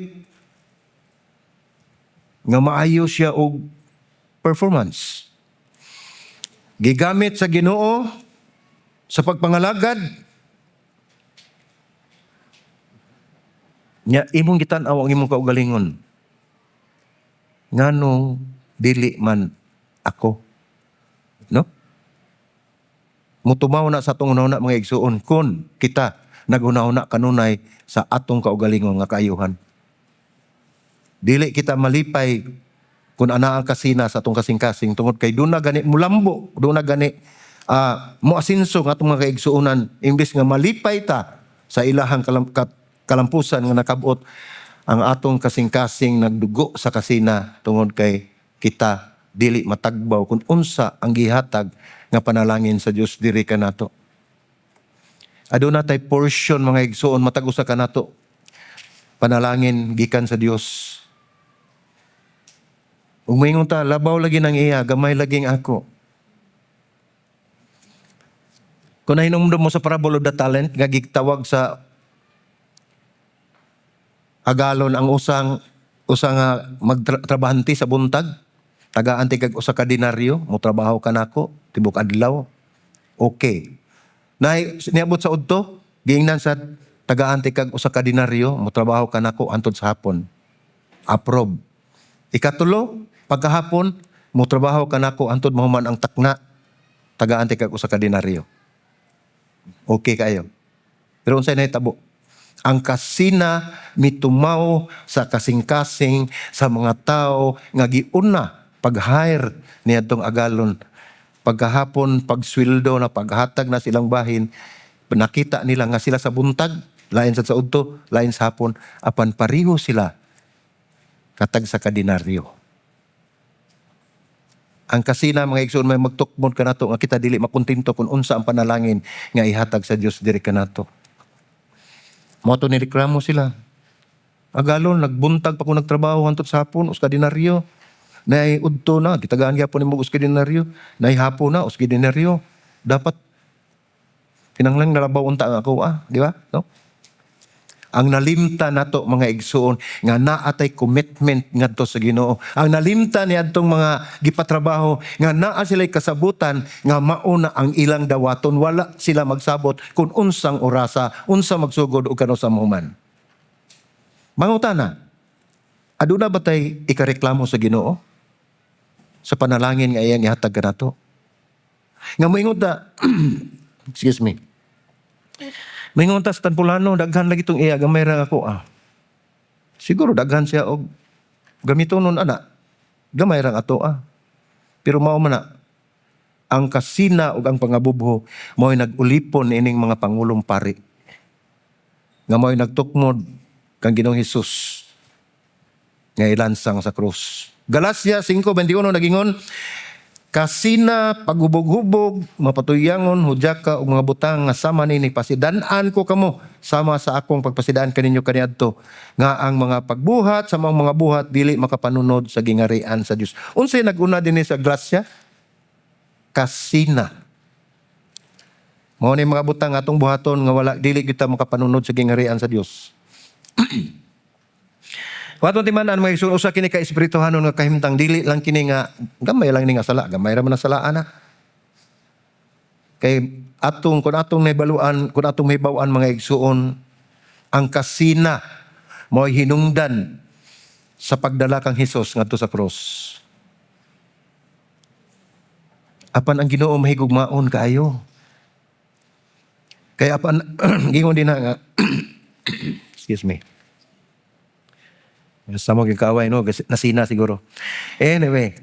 [SPEAKER 1] nga maayo siya og performance. Gigamit sa Ginoo sa pagpangalagad nya, imong gitan-aw ang imong kaugalingon. Nganong dili man ako? No? Mutumaw na sa atong hunahuna, mga igsuon, kung kita naghunahuna kanunay sa atong kaugalingon nga kaayuhan. Dili kita malipay kung ana ang kasina sa atong kasing-kasing, tungod kay doon na gani mulambo, doon na gani moasinso nga atong mga kaigsuonan, imbes nga malipay ta sa ilahang kalampusan nga nakabot, ang atong kasing-kasing nagdugo sa kasina tungod kay kita dili matagbaw kung unsa ang gihatag nga panalangin sa Dios diri kanato. Aduna tay portion, mga igsuon, matag usa kanato, panalangin gikan sa Dios. Ug moingon ta, labaw lagi nang iya, gamay laging ako. Kung nahinumdum mo sa parable of the talent nga gitawag sa agalon ang usang usa nga magtrabahante sa buntag, tagaan ti kag usa ka denaryo, mo trabaho ka nako tibok adlaw. Okay. Nay niabot sa udto, giingnan sa tagaan ti kag usa ka denaryo, mo trabaho ka nako antud sa hapon. Approve. Ikatulo, pagkahapon, mo trabaho ka nako antud mahuman ang takna, tagaan ti kag usa ka denaryo. Okay kayo. Pero unsay nahitabo? Ang kasina mitumaw sa kasing-kasing sa mga tao nga giuna pag-hire niadtong agalon. Pagkahapon, pagsweldo na, paghatag na silang bahin, nakita nila nga sila sa buntag, lain sa udto, lain sa hapon, apan pareho sila katag sa kadinaryo. Ang kasina, mga igsoon, may magtukmod kanato nga kita dili makontento kung unsa ang panalangin nga ihatag sa Dios diri kanato. Mao to nireklamo sila. Agalon, nagbuntag pa ko nagtrabaho hantod sa hapon, usa ka denaryo. Nay udto na, gitagaan gyapon nimo usa ka denaryo. Nay hapon na, usa ka denaryo. Dapat kinahanglan nalabaw unta ang ako ah, di ba? No? Ang nalimta nato, mga igsuon, nga naa tay commitment ngadto sa Ginoo. Ang nalimta ni adtong mga gipatrabaho nga naa sila'y kasabutan nga mauna ang ilang dawaton, wala sila magsabot kung unsang orasa, unsa magsugod o kanusa mahuman. Mangutana, aduna ba tay ikareklamo sa Ginoo sa panalangin nga iyang ihatag kanato? Nga moingon ta, excuse me. Moingon ta sa Tanpulano, daghan lagi tong iya, gamay ra ako ah. Siguro daghan siya og gamito nun ana. Gamay ra ato ah. Pero mao man na ang kasina ug ang pangabubho mao'y nag-ulipon ining mga pangulong pari, nga mao'y nagtukmod kang Ginoong Hesus nga ilansang sa krus. Galacia 5:21 nagingon, kasina, paghubog-hubog, mapatuyangon, hudyaka ug mga butang nga sama nini, pasidan-an ko kamo sama sa akong pagpasidaan kaninyo kaniadto nga ang mga pagbuhat sa mga buhat dili makapanunod sa gingarian sa Dios. Unsay naguna dinhi sa Galacia? Kasina. Mao ni mga butang atong buhaton nga wala dili kita makapanunod sa gingarian sa Dios. Watong timan-an, mga igsoon, usa kini ka espirituhanon nga kahimtang, dili lang kini nga gamay lang ni nga sala, gamay ra man na sala ana. Kay atong kung atong nahibaluan, kung atong mahibaw-an, mga igsuon, ang kasina mo'y hinungdan sa pagdala kang Hesus ngadto sa krus. Apan ang Ginoo mahigugmaon kaayo. Kaya apan gingon din na nga, excuse me. Sa mo kaaway, no, kasi nasina siguro. Anyway,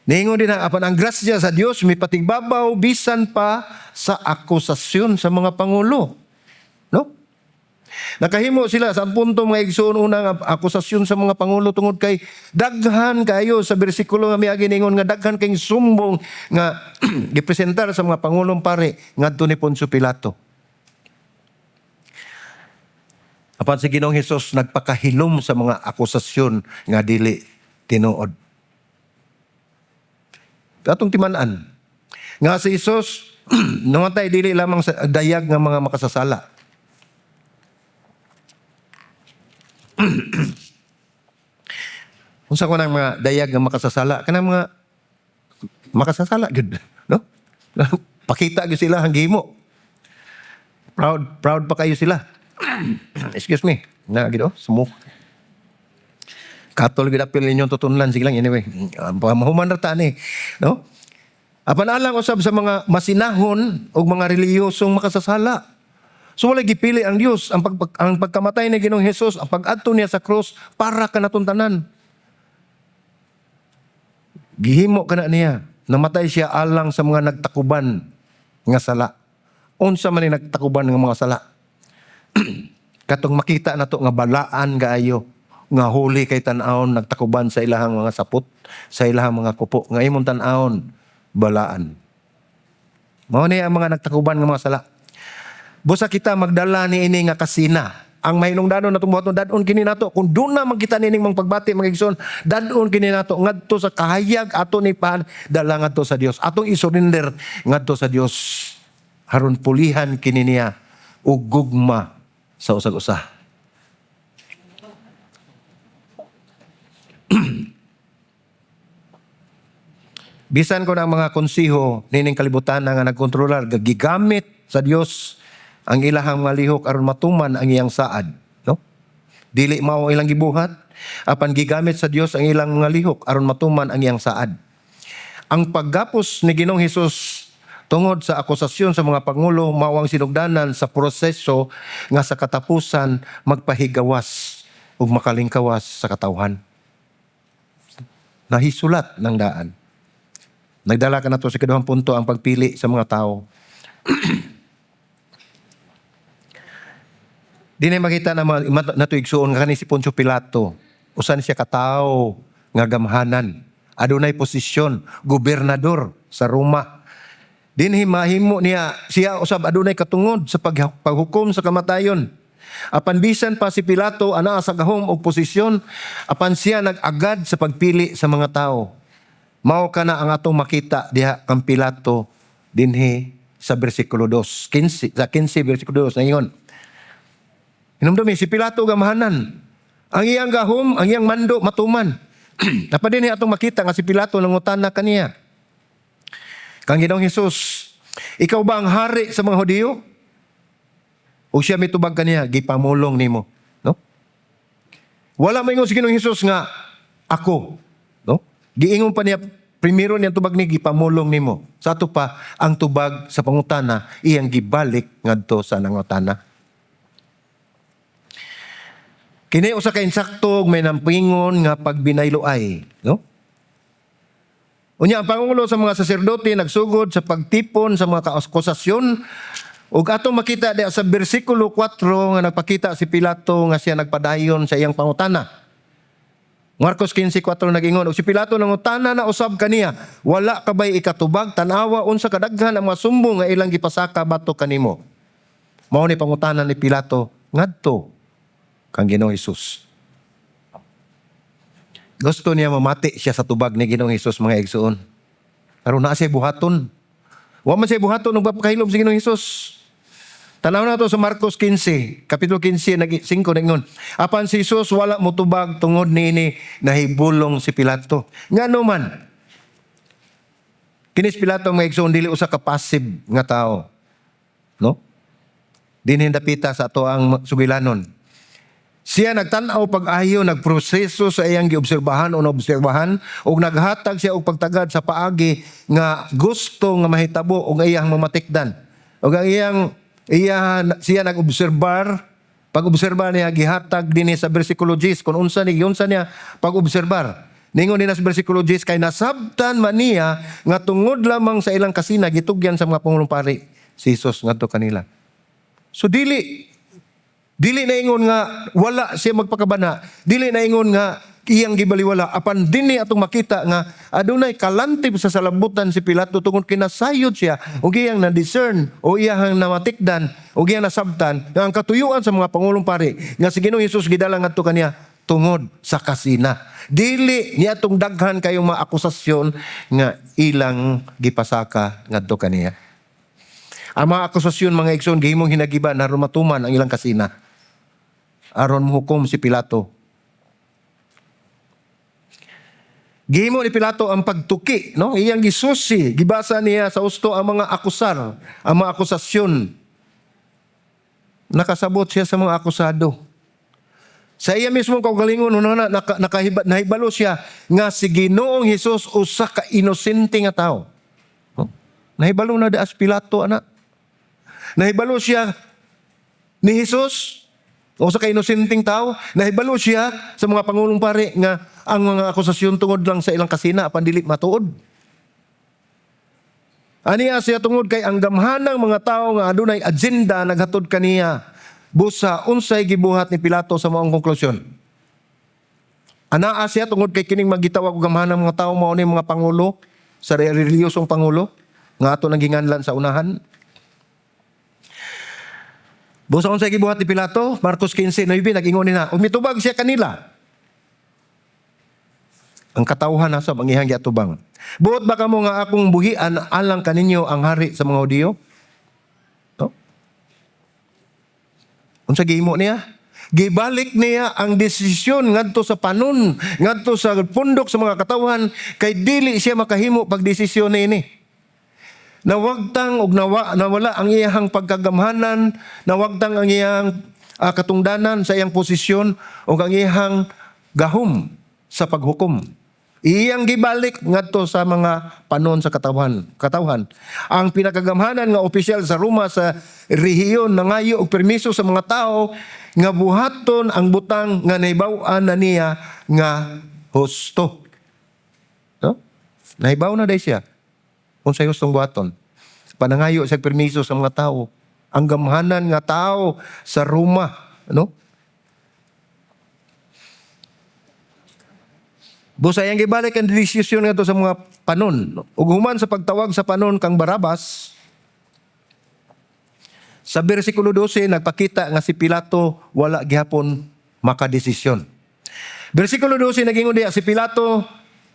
[SPEAKER 1] niingon din na apan ang grasya sa Dios may patigbabaw bisan pa sa akusasyon sa mga pangulo. No? Nakahimo sila sa punto, mga igsoon, una nga akusasyon sa mga pangulo tungod kay daghan kayo sa bersikulo nga miagi, ningon nga daghan kay sumbong nga gipresentar sa mga pangulong pare ngadto ni Poncio Pilato. Apan si Ginoong Hesus nagpakahilom sa mga akusasyon nga dili tinuod. Atong timan-an nga si Hesus namatay dili lamang sa dayag nga mga makasasala. Unsa ko nang mga dayag nga makasasala? Kanang mga makasasala gud, no? Pakita gyud sila ang gihimo. Proud proud pa kayo sila. Excuse me. Na gid oh, smoke. Katol gid apil inyong tutunlan, sige lang, anyway. Mahuman ra ta ni, no? Apan alang usab sa mga masinahon og mga relihiyosong makasasala. So wala gipili ang Dios ang pagkamatay ni Ginoong Hesus, ang pag-adto niya sa cross para kanatong tanan. Gihimo kana niya. Namatay siya alang sa mga nagtakuban nga sala. Unsa man ni nagtakuban nga mga sala? Katong makita nato nga balaan kaayo nga huli kay tan-awon, nagtakuban sa ilahang mga sapot, sa ilahang mga kupo nga imong tan-awon balaan. Mao ni ang mga nagtakuban nga mga sala. Busa kita magdala ni ini nga kasina. Ang mahinungdanon natong buhaton, dad-on kini nato. Kung doon na magkita nining mga pagbati, mga igsoon, dad-on kini nato ngadto sa kahayag ato ni pan dala ngadto sa Dios. Atong isurrender ngadto sa Dios. Haron pulihan kini niya og gugma sa usag-usa. Bisan ko ng mga konsiho nining kalibutan nga nagkontrolar, gigamit sa Dios ang ilahang mga lihok aron matuman ang iyang saad, no? Dili mao ilang gibuhat, apan gigamit sa Dios ang ilang mga lihok aron matuman ang iyang saad. Ang paggapos ni Ginoong Hesus tungod sa akusasyon sa mga pangulo mao ang sinugdanan sa proseso nga sa katapusan magpahigawas ug makalingkawas sa katawhan. Nahisulat ng daan. Nagdala ka na to sa ikaduhang punto, ang pagpili sa mga tao. Di na makita na nato, igsuon, nga kani si Poncio Pilato. Usan siya katawo nga gamhanan. Adunay posisyon, gobernador sa Roma. Dinhi mahimo niya siya usab adunay katungod sa paghukom sa kamatayon. Apan bisan pa si Pilato anaa sa gahom og posisyon, apan siya nag-agad sa pagpili sa mga tao. Mao kana ang atong makita diha kang Pilato dinhi sa bersikulo 2, 15, sa 15 bersikulo 2 naingon. Hinumdumi si Pilato gamhanan. Ang iyang gahom, ang iyang mando matuman. Napa dinhi atong makita nga si Pilato nangutana kaniya. Kang Ginoong Hesus, "Ikaw ba ang hari sa mga Hudiyo?" Ug siya mitubag kaniya, "Gipamulong nimo." No? Wala maingon si Ginoong Hesus nga ako, no? Giingon pa niya primero niya tubag ni, "Gipamulong nimo." Sa ato pa ang tubag sa pangutana iyang gibalik ngadto sa nangutana. Kini usa ka insakto ug may nampingon nga pagbinayloay, no? Unya ang pangulo sa mga saserdote nagsugod sa pagtipon sa mga kaakusasyon ug atong makita diha sa bersikulo 4 nga nagpakita si Pilato nga siya nagpadayon sa iyang pangutana. Marcos 15:4 nag-ingon, "Ug si Pilato nangutana na usab kaniya, 'Wala ka bay ikatubag? Tan-awa unsa kadaghan ang mga sumbong nga ilang gipasaka batok kanimo.'" Mao ni pangutana ni Pilato ngadto kang Ginoong Hesus. Gusto niya mamati siya sa tubag ni Ginoong Hesus, mga igsoon. Aron naa siya buhaton. Wa man siya buhaton ug pagpakahilom sa Ginoong Hesus. Tanaw na to sa Marcos 15, Kapitulo 15, nag 5 ningon. "Apan si Jesus wala motubag tungod niini nahibulong si Pilato." Ngano man? Kini si Pilato, mga igsoon, dili usa ka passive nga tao. No? Dinhi dapita sa ato ang sugilanon. Siya nagtan-aw pag-ayo, nagproseso sa iyang giobserbahan o naobserbahan ug naghatag siya og pagtagad sa paagi nga gusto nga mahitabo og iyang mamatikdan. Ug ang iyang Iya siya nag-obserbar. Pag-obserba niya, gihatag dinhi sa bersikulo 10 kung unsa ni unsa niya pag-obserbar. Ningon din sa bersikulo 10, kay nasabtan man niya nga tungod lamang sa ilang kasina gitugyan sa mga pangulong pari si Jesus ngadto kanila. So dili dili na ingon nga wala siya magpakabana, dili na ingon nga iyang gibaliwala, apan dinhi atong makita nga adunay kalantib sa salabutan si Pilato tungod kinasayod siya ug iyang na-discern o iyang namatikdan o iyang nasabtan nga ang katuyuan sa mga pangulong pari nga si Ginoong Hesus gidala ngadto kaniya tungod sa kasina, dili niya atong daghan kayong mga akusasyon nga ilang gipasaka ngadto kaniya. Ang mga akusasyon, mga igsoon, gihimong hinagiban aron matuman ang ilang kasina, aron mohukom si Pilato. Gihimo ni Pilato ang pagtuki, no? Iyang gisusi, gibasa niya sa usto ang mga akusar, ang mga akusasyon. Nakasabot siya sa mga akusado. Sa iya mismo kaugalingon, no, na, nahibalo siya nga si Ginoong Hesus usa ka inosente nga tao. No? Nahibalo na daas Pilato ana. Nahibalo siya ni Jesus usa ka inosenteng tao, nahibalo siya sa mga pangulong pari nga ang mga akusasyon tungod lang sa ilang kasina apan dili matuod. Aniya siya tungod kay ang gamhanang mga tao nga adunay agenda naghatod kaniya. Busa unsay gibuhat ni Pilato sa maong konklusyon? Anaa siya tungod kay kining magitawag og gamhanang mga tao mao ni mga pangulo sa reliyosong pangulo nga ato nang ginganlan sa unahan. Busa unsay gibuhat ni Pilato? Marcos 15:9, nag-ingon ni na. Ug mitubag siya kanila. Ang katawhan nasa ang iyang giatubang. "Buot ba kamo nga akong buhian alang kaninyo ang hari sa mga Hudiyo?" No? Unsa gihimo niya? Gibalik niya ang desisyon ngadto sa panon, ngadto sa pundok sa mga katawhan, kay dili siya makahimo pagdesisyon niini. Nawagtang og nawala ang iyang pagkagamhanan, nawagtang ang iyang katungdanan sa iyang posisyon ug ang iyang gahom sa paghukom. Iyang gibalik ngadto sa mga panon sa katawhan. Katawhan. Ang pinakagamhanan nga opisyal sa Roma sa rehiyon nangayo og permiso sa mga tao nga buhaton ang butang nga nahibaw-an na niya nga husto. No? Nahibaw na day siya kung sa hustong buhaton. Panangayo sa permiso sa mga tao. Ang gamhanan nga tao sa Roma. No? Busa iyang gibalik ang desisyon ngadto sa mga panon. Ug human sa pagtawag sa panon kang Barabas, sa bersikulo 12, nagpakita nga si Pilato wala gihapon makadesisyon. Bersikulo 12, nagingon diya si Pilato,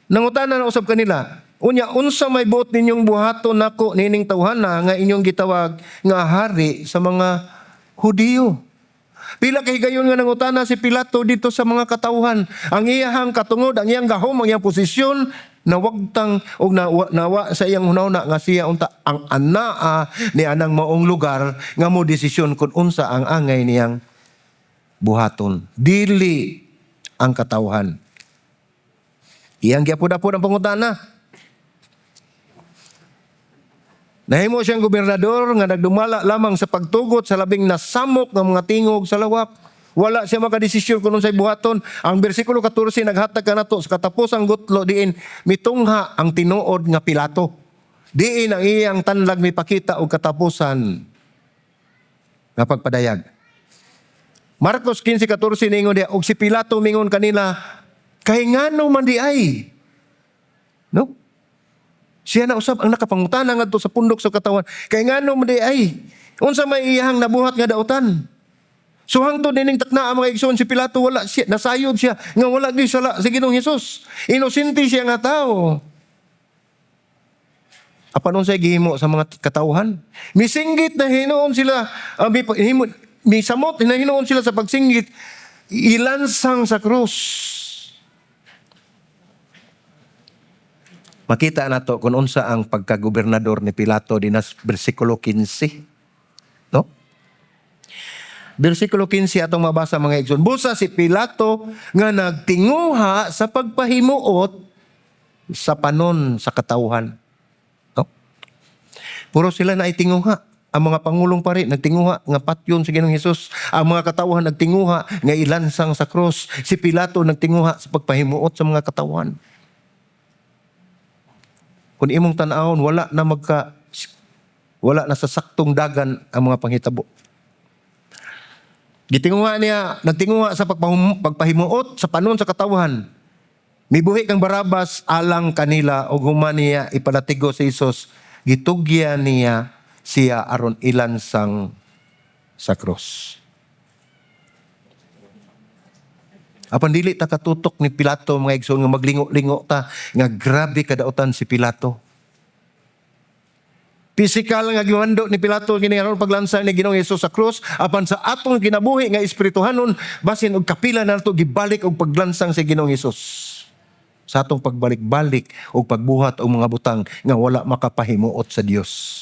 [SPEAKER 1] nangutana na usab kanila, "Unya, unsa may buot ninyong buhaton nako nining tawhana nga inyong gitawag nga hari sa mga Hudiyo?" Pila kay higayon nga nangutana si Pilato dito sa mga katawhan. Ang iyahang katungod, ang iyang gahom, ang iyang posisyon, nawagtang og nawa sa iyang hunahuna nga siya unta ang anaa ni anang maong lugar nga mo desisyon kung unsa ang angay niyang buhaton. Dili ang katawhan. Iyang giapod-apod ang pangutana. Nahimo siyang gobernador nga nagdumala lamang sa pagtugot sa labing nasamok nga mga tingog sa lawak. Wala siya makadesisyon kung unsay buhaton. Ang bersikulo 14 naghatag kanato sa katapusang gutlo diin mitungha ang tinuod nga Pilato. Diin ang iyang tanlag mipakita og katapusan nga pagpadayag. Marcos 15:14 ningon diha, og si Pilato mingon kanila, "Kay ngano man di ay?" No? Siya na usab ang nakapangutana ngadto sa pundok sa katawan. "Kay ngano man di ay? Unsa may iyahang nabuhat nga dautan?" So hangtod nining takna, ang mga igsoon, si Pilato wala siya, nasayod siya nga wala gyud sala si Ginoong Hesus. Inosente siya nga tao. Apan unsay gihimo sa mga katawhan? Misinggit na hinuon sila, misamot na hinuon sila sa pagsinggit, "Ilansang sa krus." Makita nato kung unsa ang pagkagobernador ni Pilato dinas bersikulo 15. No? Bersikulo 15 atong mabasa, mga igsoon. Busa si Pilato nga nagtinguha sa pagpahimuot sa panon sa katawhan. No? Puro sila na itinguha. Ang mga pangulong pari nagtinguha nga patyon sa Ginoong Hesus. Ang mga katawhan nagtinguha nga ilansang sa krus. Si Pilato nagtinguha sa pagpahimuot sa mga katawhan. Kung imong tan-awon, wala na sa saktong dagan ang mga panghitabo. Gitinguha niya, nagtinguha sa pagpahimuot sa panon sa katawhan. Mibuhi kang Barabas alang kanila og human niya ipalatigo si Hesus, gitugyan niya siya aron ilansang sa krus. Apan dili ta katutok ni Pilato, mga igsoon, nga maglingo-lingo ta nga grabe kadautan si Pilato. Pisikal nga gimando ni Pilato kini aron paglansang ni Ginoong Hesus sa krus, apan sa atong kinabuhi nga espirituhanon, basin og kapila nato gibalik og paglansang sa Ginoong Hesus. Sa atong pagbalik-balik og pagbuhat og mga butang nga wala makapahimuot sa Dios.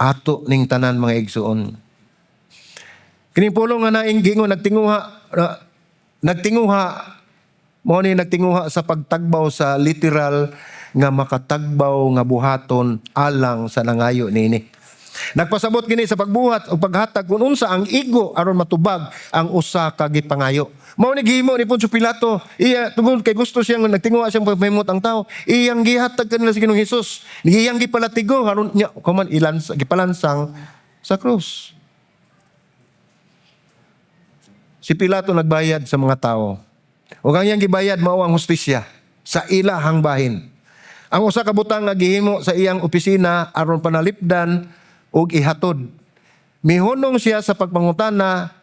[SPEAKER 1] Ato ning tanan, mga igsoon. Kining pulong nga naing gingon nagtinguha mao ni nagtinguha sa pagtagbaw sa literal nga makatagbaw nga buhaton alang sa nangayo niini. Nagpasabot kini sa pagbuhat o paghatag kung unsa ang igo aron matubag ang usa ka gipangayo. Mao ni gihimo ni Poncio Pilato, iya tungod kay gusto siyang nagtinguha siyang pagpahimot ang tao, iyang gihatag kanila sa Ginoong Hesus. Iyang gipalatigo aron niya kuman ilans gipalansang sa krus. Si Pilato nagbayad sa mga tao. Ug ang iyang gibayad mao ang hustisya sa ilahang bahin. Ang usa ka butang nga gihimo sa iyang opisina aron panalipdan ug ihatod. Mihunong siya sa pagpangutana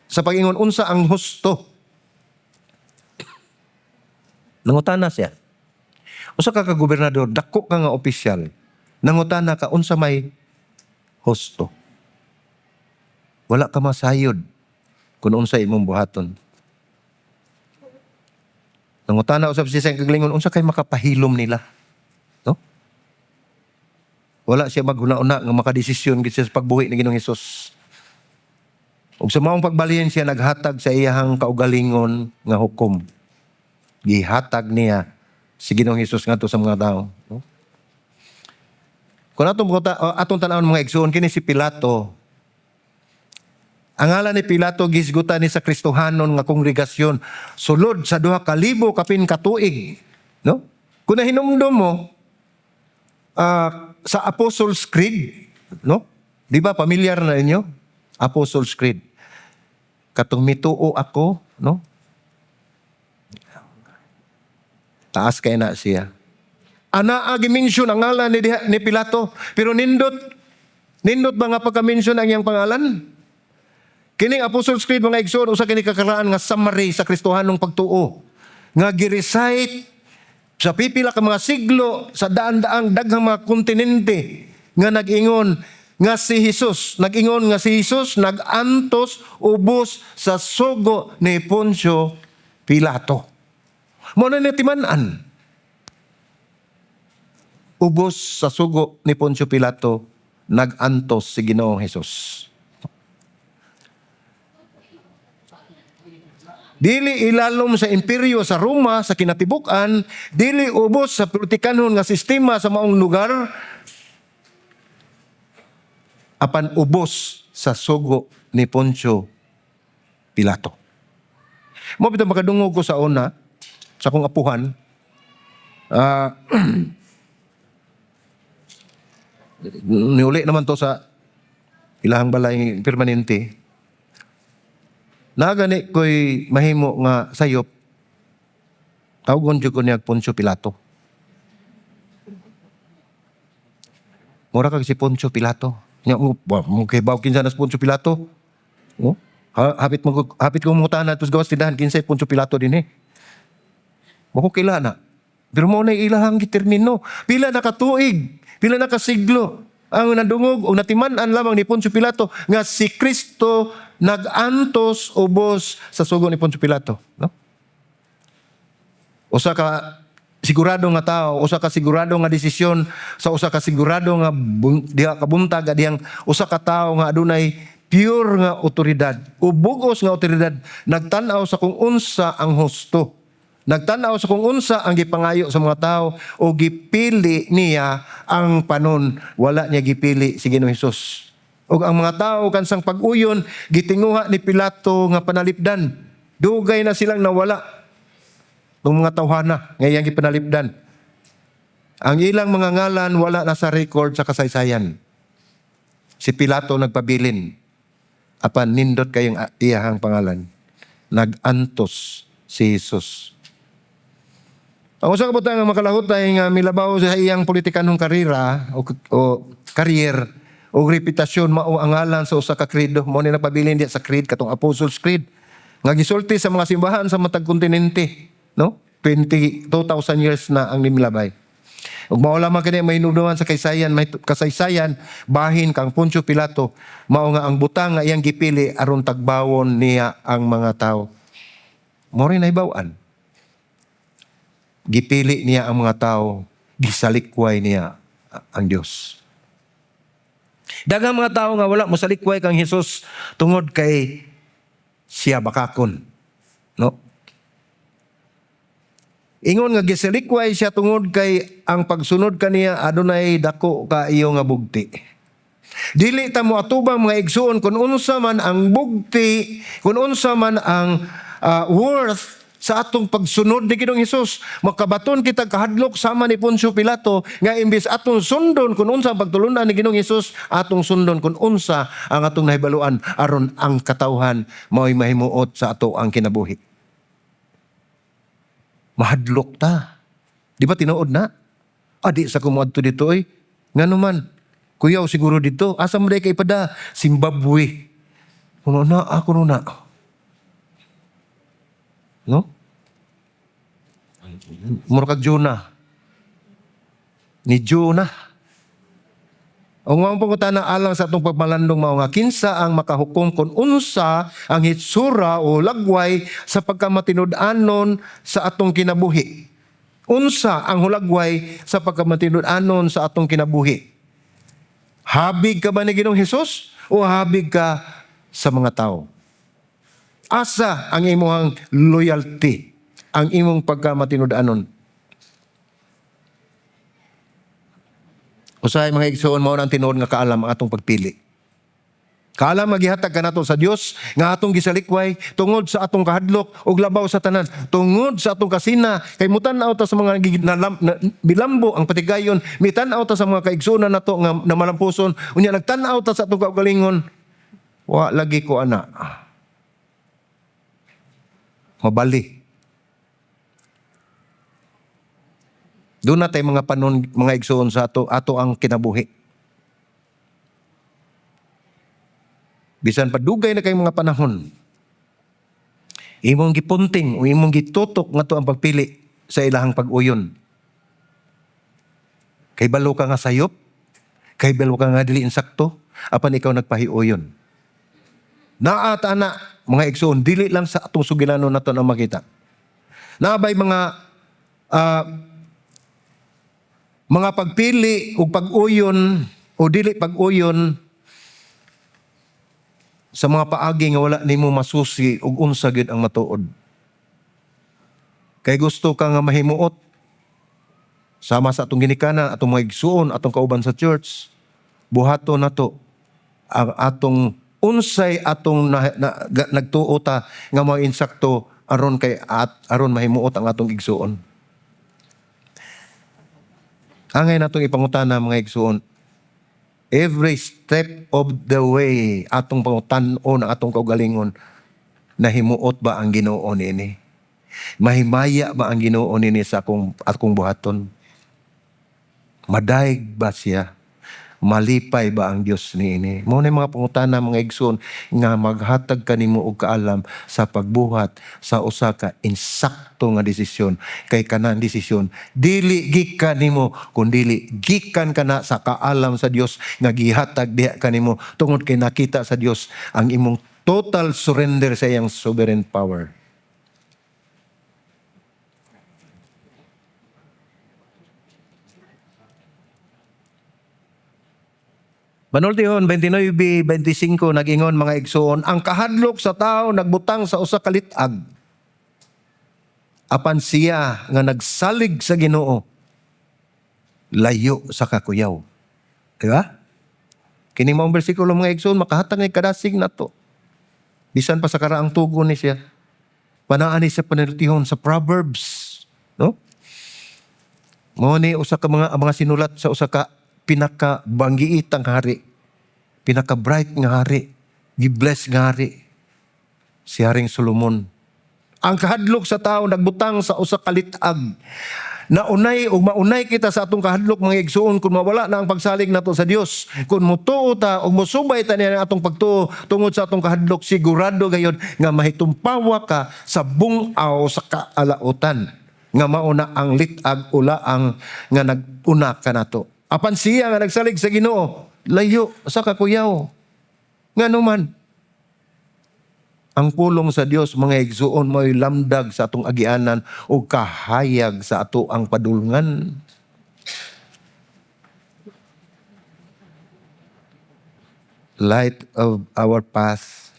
[SPEAKER 1] sa pag-ingon unsa ang husto. Nangutana siya. Usa ka ka gobernador, dako ka nga opisyal. Nangutana ka unsa may husto. Wala ka masayod kung unsa imong buhaton. Nangutana usab siya sa kaglingon, unsa kay makapahilom nila? No? Wala siya maghuna-una nga makadesisyon gid siya sa pagbuhi ni Ginoong Hesus. Ug sa maong pagbalhin siya naghatag sa iyahang kaugalingon nga hukom. Gihatag niya si Ginoong Hesus ngadto sa mga tao, no? Kung atong tan-awon, mga igsoon, kini si Pilato. Ang ngalan ni Pilato gisgutan ni sa Kristohanon nga kongregasyon sulod sa 2000 kapin katuig, no? Kung nahinumdom mo sa Apostles' Creed, no? Di ba pamilyar na inyo? Apostles' Creed. Katong mituo ako, no? Taas kay na siya. Ana gi-mention ang ngalan ni Pilato, pero nindot nindot ba nga pagka-mention ang iyang pangalan? Kining Apostles' Creed, mga igsoon, usa kini kakaraan nga summary sa Kristohanong pagtuo nga gi-recite sa pipila ka mga siglo sa daan-daang daghang mga kontinente nga nag-ingon nga si Jesus, nag-ingon nga si Jesus nag-antos ubos sa sugo ni Poncio Pilato. Mao na timan-an. Ubos sa sugo ni Poncio Pilato nag-antos si Ginoong Hesus. Dili ilalom sa imperyo sa Roma sa kinatibuk-an, dili ubos sa politikanhon nga sistema sa maong lugar, apan ubos sa sugo ni Poncio Pilato. Mao bitaw makadungog ko sa una sa akong apuhan. Niuli naman to sa ilahang balay permanente. Nagani ko'y mahimo nga sayop. Tawgon jud ko niya Poncio Pilato. Mura kag si Poncio Pilato. Nya mo mo kay baw kinsa na si Poncio Pilato. Oh, hapit ko mangutana tos gawas tindahan kinsay Poncio Pilato dinhi. Mo ko kilala na. Pero mao na ilahang gitermino. Pila na katuig, pila na kasiglo ang nadungog o natiman-an lamang ni Poncio Pilato nga si Kristo nag-antos ubos sa sugo ni Poncio Pilato, no? Usa ka sigurado nga tao, usa ka sigurado nga desisyon sa usa ka sigurado nga diha kabuntag dihang usa ka tawo nga adunay pure nga otoridad o bugos nga otoridad nagtan-aw sa kung unsa ang husto. Nagtan-aw sa kung unsa ang gipangayo sa mga tao o gipili niya ang panon, wala niya gipili si Ginoong Hesus. Ug ang mga tao kansang pag-uyon gitinguha ni Pilato nga panalipdan. Dugay na silang nawala ng mga tawhana nga iyang gipanalipdan. Ang ilang mga ngalan wala na sa record sa kasaysayan. Si Pilato nagpabilin. Apan nindot kayong iyahang pangalan. Nag-antos si Jesus. Ang usa ka butang nga makalahutay nga milabaw sa iyang politikanhong karera o career o reputasyon mao ang ngalan sa usa ka credo. Mao ni nagpabilin diya sa creed, katong Apostles' Creed nga gisulti sa mga simbahan sa matag kontinente, no? 22,000 years na ang nimilabay. Ug mao lamang kini mahinumduman sa kaysayan, may kasaysayan bahin kang Poncio Pilato mao nga ang butang nga iyang gipili aron tagbawon niya ang mga tao. Mao rin nahibaw-an. Gipili niya ang mga tao, gisalikway niya ang Dios. Daghang mga tao nga wala mosalikway kang Hesus tungod kay siya bakakon. No? Ingon nga gisalikway siya tungod kay ang pagsunod kaniya adunay dako kaayo nga bugti. Dili ta mo atubang, mga igsuon, kung unsa man ang bugti, kung unsa man ang worth sa atong pagsunod ni Ginoong Hesus. Makabaton kita kahadlok sama ni Poncio Pilato nga imbes atong sundon kung unsa ang pagtulunan ni Ginoong Hesus, atong sundon kung unsa ang atong nahibaluan aron ang katawhan mao'y mahimuot sa ato ang kinabuhi. Mahadlok ta. Di ba tinuod na? Adi sa kumuadto dito oy. Ngano man? Kuyaw siguro dito. Asa mo kay ipada? Zimbabwe. Kuno na ako na. No? Mura kag Jonah. Ni Jonah. Ang mga pangutana alang sa atong pagmalandong mao nga kinsa ang makahukom kung unsa ang hitsura o lagway sa pagkamatinud-anon sa atong kinabuhi. Unsa ang hulagway sa pagkamatinud-anon sa atong kinabuhi? Habig ka ba ni Ginoong Hesus o habig ka sa mga tao? Asa ang imong loyalty, ang imong pagkamatinud-anon? Usahay, mga igsoon, mao ang tinuod nga kaalam ang atong pagpili. Kaalam nga gihatag kanato sa Dios nga atong gisalikway tungod sa atong kahadlok ug labaw sa tanan tungod sa atong kasina, kay mutan-aw ta sa mga bilambo ang patigayon, mitan-aw ta sa mga kaigsuonan nato nga namalampuson, unya nagtan-aw ta sa atong kaugalingon, wa lagi ko ana mabali. Doon na tayo mga panon, mga igsoon, sa ato, ato ang kinabuhi. Bisan pa dugay na kay mga panahon, imong gipunting o imong gitutok nga to ang pagpili sa ilahang pag-uyon. Kay balo ka nga sayop, kay balo ka nga dili insakto, apan ikaw nagpahiuyon. Naa ta na, mga igsoon, dili lang sa atong sugilanon nato na makita. Naa bay mga pagpili ug pag-uyon o dili pag-uyon sa mga paagi nga wala nimo masusi ug unsa gyud ang matuod. Kay gusto ka nga mahimuot sama sa atong ginikanan, atong mga igsuon, atong kauban sa church, buhaton nato ang atong unsay atong nagtuo ta nga mga insakto aron kay at aron mahimuot ang atong igsuon. Angay natong ipangutana, mga igsuon, every step of the way atong pangutan-on ang atong kaugalingon, nahimuot ba ang Ginoo niini? Mahimaya ba ang Ginoo niini sa akong buhaton? Madayeg ba siya? Malipay ba ang Dios niini? Mao na mga pangutana, mga igsoon, nga maghatag kanimo og kaalam sa pagbuhat sa usa ka insakto nga desisyon, kay kanang desisyon dili gikan nimo kun dili gikan kana sa kaalam sa Dios nga gihatag diha kanimo tungod kay nakita sa Dios ang imong total surrender sa iyang sovereign power. Panultihon 29:25 nag-ingon, mga igsoon, ang kahadlok sa tao nagbutang sa usa ka lit-ag. Apan siya nga nagsalig sa Ginoo, layo sa kakuyaw. Di ba? Kini maong bersikulo, mga igsoon, makahatag ni kadasig nato. Bisan pa sa karaang tugon ni siya. Panaan ni sa panultihon sa Proverbs, no? Mao ni usa ka mga sinulat sa usa ka pinaka banggiitang hari, pinaka bright nga hari, gi-bless nga hari, si Haring Solomon. Ang kahadlok sa tao nagbutang sa usa ka lit-ag. Naunay ug maunay kita sa atong kahadlok, mga igsuon, kung mawala na ang pagsalig nato sa Dios. Kung mutuo ta ug mosubay ta niya ang atong pagtuo tungod sa atong kahadlok, sigurado gayod nga mahitumpawa ka sa bungaw sa kaalautan nga mauna ang lit-ag ulaang nga nag-una kanato. Apan siya nga nagsalig sa Ginoo, layo sa kakuyaw. Ngano man? Ang pulong sa Dios, mga igsuon, mo'y lamdag sa atong agianan o kahayag sa ato ang padulngan. Light of our path,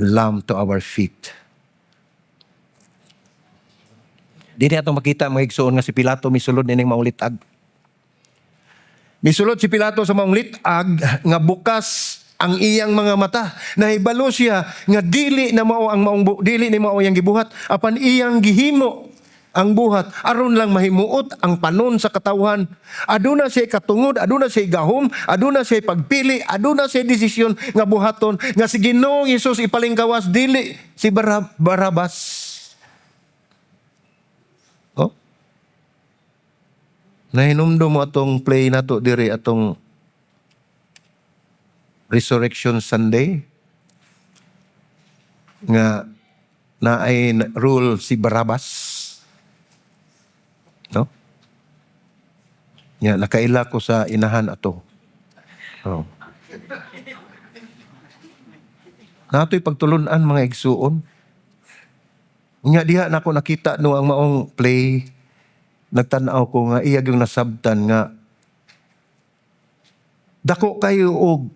[SPEAKER 1] lamp to our feet. Dili atong makita, mga igsuon, nga si Pilato misulod nining maong lit-ag. Misulod si Pilato sa maong lit-ag nga bukas ang iyang mga mata. Nahibalo siya nga dili na mao ang maong dili ni mao iyang gibuhat, apan iyang gihimo ang buhat aron lang mahimuot ang panon sa katawhan. Aduna siya katungod, aduna siya gahom, aduna siya pagpili, aduna siya desisyon nga buhaton nga si Ginoong Hesus ipalingkawas, dili si Barabas. Oh? Nahinumdum mo atong play nato diri atong Resurrection Sunday nga naay rule si Barabas. No? Nya nakaila ko sa inahan ato. Oh. Natoy pagtulun-an, mga igsuon. Nya diha nako nakita no ang maong play, nagtan-aw ko nga iya yung nasabtan nga dako kayo og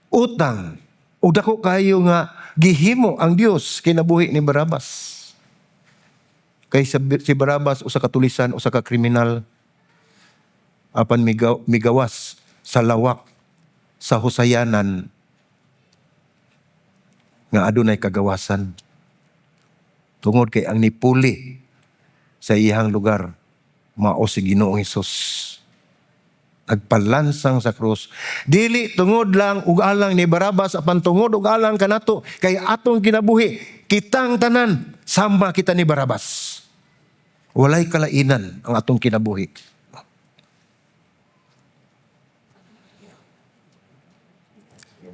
[SPEAKER 1] utang o dako kayo nga gihimo ang Dios kinabuhi ni Barabas. Kay si Barabas usa ka tulisan, usa ka kriminal, apan migawas sa lawak sa husayanan nga adunay kagawasan. Tungod kay ang nipuli sa iyang lugar mao si Ginoong Hesus. Nagpalansang sa krus. Dili tungod lang ug alang ni Barabas, apan tungod ug alang kanato, kay atong kinabuhi, kitang tanan sama kita ni Barabas. Walay kalainan ang atong kinabuhi.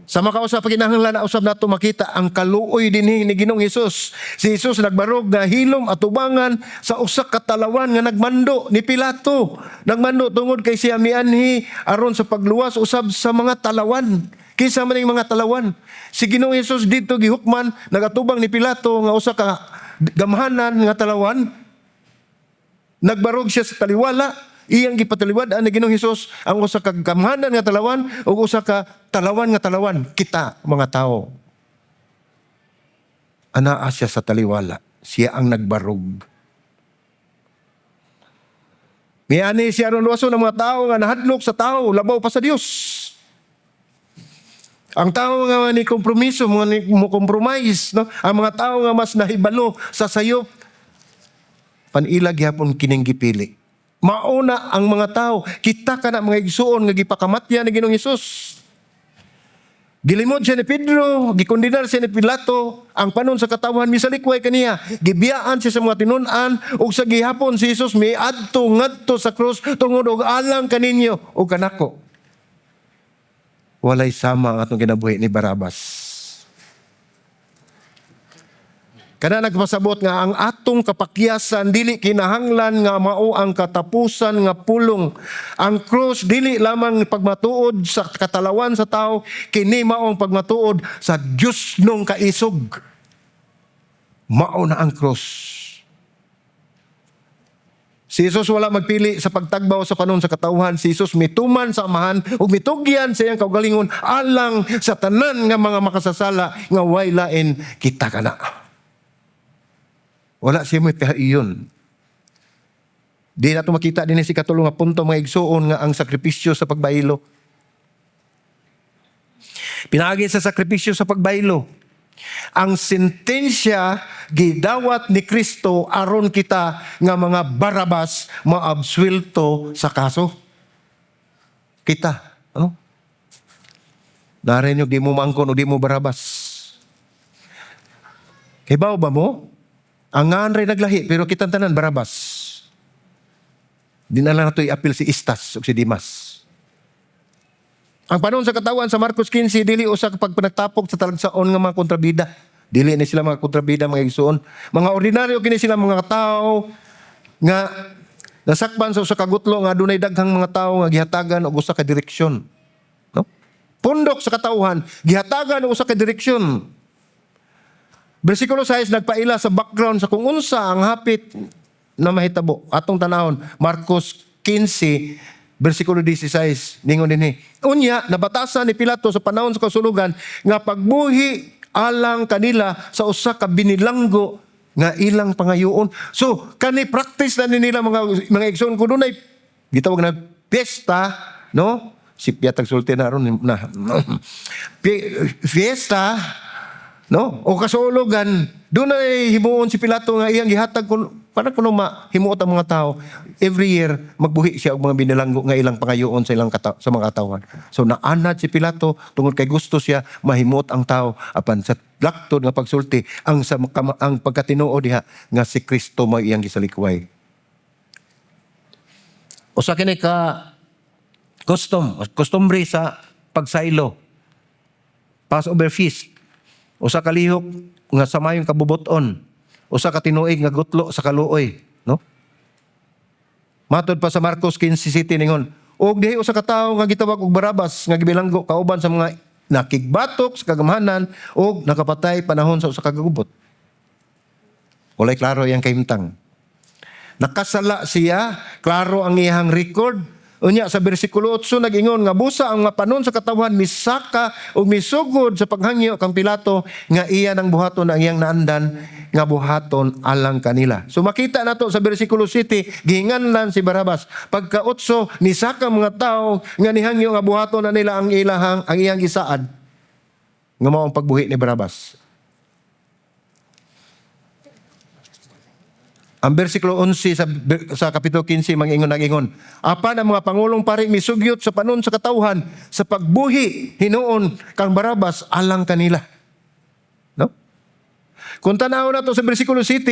[SPEAKER 1] Sa makausap pakinahanglan na usab nato makita ang kaluoy dinhi ni Ginoong Hesus. Si Hesus nagbarog nga hilom atubangan sa usa ka talawan nga nagmando ni Pilato. Nagmando tungod kay siya mianhi aron sa pagluwas usab sa mga talawan. Kinsa man ning mga talawan? Si Ginoong Hesus didto gihukman nagatubang ni Pilato nga usa ka gamhanan nga talawan. Nagbarog siya sa taliwala. Iyang gipataliwad ni Ginoong Hesus ang usa ka gamhanan nga talawan ug usa ka talawan nga talawan, kita mga tao. Anaa siya sa taliwala, siya ang nagbarog. Miani siya aron luwason ang mga tao nga nahadlok sa tao labaw pa sa Dios. Ang tao nga ni kompromiso, mga ni mo compromise, no? Ang mga tao nga mas nahibalo sa sayop, panila gihapon kining gipili. Mauna ang mga tao, kita kana mga igsuon nga gipakamatya ni Ginoong Hesus. Gilimod siya ni Pedro, gikondenar siya ni Pilato, ang panon sa katawhan misalikway kaniya. Gibiyaan siya sa mga tinun-an ug sa gihapon si Hesus miadto ngadto sa krus tungod og alang kaninyo ug kanako. Walay sama ang atong kinabuhi ni Barabas. Kana nagpasabot nga ang atong kapakyasan dili kinahanglan nga mao ang katapusan nga pulong. Ang krus dili lamang pagmatuod sa katalawan sa tao, kini mao ang pagmatuod sa Dios nung kaisog. Mao na ang krus. Si Jesus wala magpili sa pagtagbaw sa panon sa katawhan. Si Jesus mituman sa Amahan ug mitugyan sa iyang kaugalingon alang sa tanan nga mga makasasala nga way lain kita kana. Wala siya mo iyon. Di na ito makita din si katulo nga punto, mga igsuon, nga ang sakripisyo sa pagbaylo. Pinaagi sa sakripisyo sa pagbaylo. Ang sentensya gidawat ni Kristo aron kita nga mga Barabas maabswelto sa kaso. Kita, ano? Naren di mo maangkon o di mo Barabas. Kibaw ba mo? Ang ngan ray naglahi pero kitang tanan Barabas. Di na lang nato i-apil si Istas ug si Dimas. Ang panon sa katawan sa Marcos 15 dili usa ka pagpanagtapok sa talagsaon nga mga kontrabida. Dili ni sila mga kontrabida, mga igsuon. Mga ordinaryo kini sila mga tao nga nasakpan sa usa ka gutlo nga adunay daghang mga tawo nga gihatagan og usa ka direksyon. No? Pundok sa katawhan, gihatagan og usa ka direksyon. Bersikulo 6 nagpaila sa background sa kung unsa ang hapit na mahitabo. Atong tanahon, Marcos 15, bersikulo 16, ningon dinhi. Unya, nabatasan ni Pilato sa panahon sa kasulugan nga pagbuhi alang kanila sa usa ka binilanggo nga ilang pangayoon. So, kani practice na ni nila, mga igsoon, kun dunay gitawag na piyesta, no? Si Piatag sulti na ron na fiesta, no? O kasulugan, dunay himuon si Pilato nga iyang gihatag kun para kuno mahimuot ang mga tao. Every year magbuhi siya og mga binilanggo nga ilang pangayoon sa mga katawhan. So naanad si Pilato tungod kay gusto siya mahimuot ang tao, apan sa laktod nga pagsulti ang sa ang pagkatinuod diha nga si Kristo mao iyang gisalikway. Usa kini ka custom, kostumbre sa pagsaylo. Passover feast. Usa ka lihok nga sa mayong kabubuton. Usa ka tinuig nga gutlo sa kaluoy, no? Matod pa sa Marcos 15 ningon, og dihay usa ka tawo nga gitawag og Barabas nga gibilanggo kauban sa mga nakigbatok sa kagamhanan og nakapatay panahon sa usa ka gubot. Walay klaro iyang kahimtang. Nakasala siya, klaro ang iyang record. Unya sa bersikulo 8 nag-ingon nga busa ang mga panon sa katawhan misaka ug misugod sa paghangyo kang Pilato nga iya nang buhaton ang iyang naandan nga buhaton alang kanila. So makita nato sa bersikulo 7 gihinganlan si Barabas. Pagka 8 nisaka ang mga tawo nga nihangyo nga buhaton na nila ang iyang gisaad nga mao ang pagbuhi ni Barabas. Ang bersikulo 11 sa Kapitulo 15 mangingon nagingon, apan ang mga pangulong pari misugyot sa panon sa katawhan sa pagbuhi hinuon kang Barabas alang kanila. No? Kung tanaw nato sa bersikulo 7,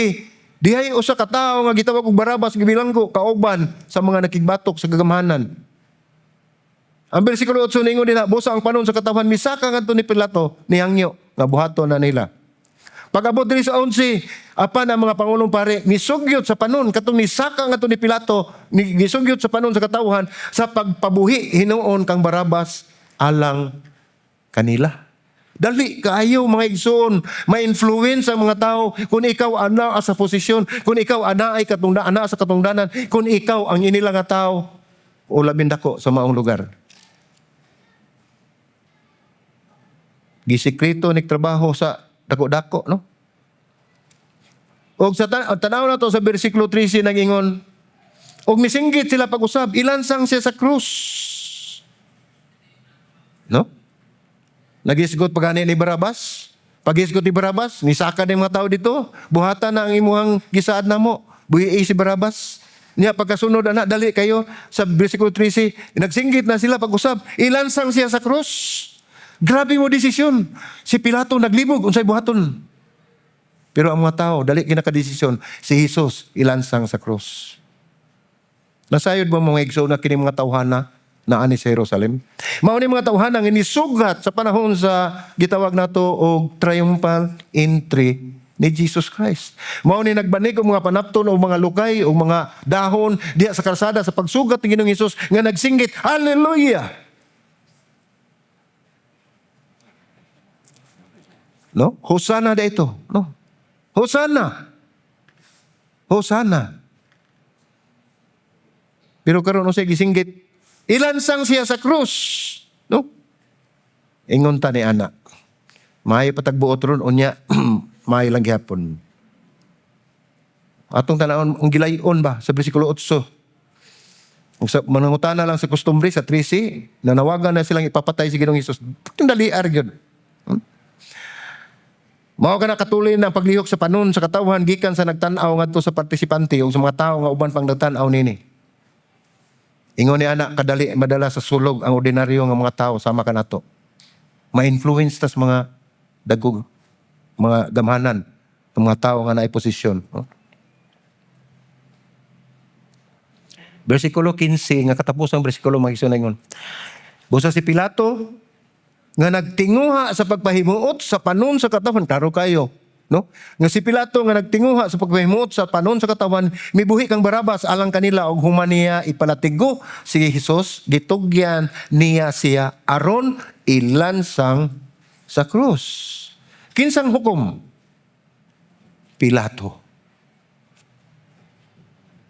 [SPEAKER 1] dihay usa ka tawo nga gitawag og Barabas gibilanggo kauban sa mga nakigbatok sa kagamhanan. Ang bersikulo 8 ningon dinha, busa ang panon sa katawhan misaka ngadto ni Pilato nihangyo nga buhaton na nila. Pag-abot diri sa 11, apan ang mga pangulong pare misugyot sa panon katong nisaka ngadto ni Pilato, misugyot sa panon sa katawhan sa pagpabuhi hinuon kang Barabas alang kanila. Dali kaayo, mga igsoon, ma-influence ang mga tao kung ikaw ana sa posisyon, kung ikaw ana ay katungda ana sa katungdanan, kung ikaw ang inila nga tao o labing dako sa maong lugar. Gisikreto ni trabaho sa dako-dako, no? Og sa tanaw na to sa bersikulo 13 nagingon, og misinggit sila pag-usab, ilansang siya sa krus. No? Nagisgot pagani ni Barabas. Pagisgot ni Barabas, nisaka ni mga tao dito, buhatan na ang imuhang gisaad namo. Buhi si Barabas. Niya pagkasunod ana dali kayo sa bersikulo 13, nagsinggit na sila pag-usab, ilansang siya sa krus. Grabe mo desisyon. Si Pilato naglibog unsay buhaton. Pero ang mga tao dali kinakadesisyon, si Jesus ilansang sa krus. Nasayod ba mga igsoon na kini mga tawhana na ani sa Jerusalem? Mao ni mga tawhana nga nisugat sa panahon sa gitawag nato og triumphal entry ni Jesus Christ. Mao ni nagbanig og mga panapton o mga lukay o mga dahon diha sa kalsada sa pagsugat ni Ginoong Hesus nga nagsinggit, "Hallelujah!" No? Hosanna da ito, no? Hosanna. Hosanna. Pero karon unsay gisinggit? Ilansang siya sa krus. No? Ingon ta ni ana. Maayo patagbuot ron unya maayo lang gihapon. Atong tanawon ang gilayon ba sa bersikulo 8. Ug sa manangutana lang sa kostumbre sa 13, nanawagan na silang ipapatay si Ginoong Hesus. Dali gyud. Mao ka nakatulin ang paglihok sa panon sa katawhan gikan sa nagtan-aw ngadto sa partisipante o sa mga tawo nga uban pang nagtan-aw nini. Ingon ni ana kadali madala sa sulog ang ordinaryo nga mga tao sama kanato. Ma-influence tas mga dagog, mga gamhanan, ng mga tao nga naay posisyon. No? Versikulo 15 nga katapusang bersikulo, mga igsoon. Busa si Pilato nga nagtinguha sa pagpahimuot sa panon sa katawhan, klaro kayo, no? Nga si Pilato nga nagtinguha sa pagpahimuot sa panon sa katawhan, mibuhi kang Barabas alang kanila og human niya ipalatigo si Hesus, gitugyan niya siya aron ilansang sa krus. Kinsang hukom? Pilato.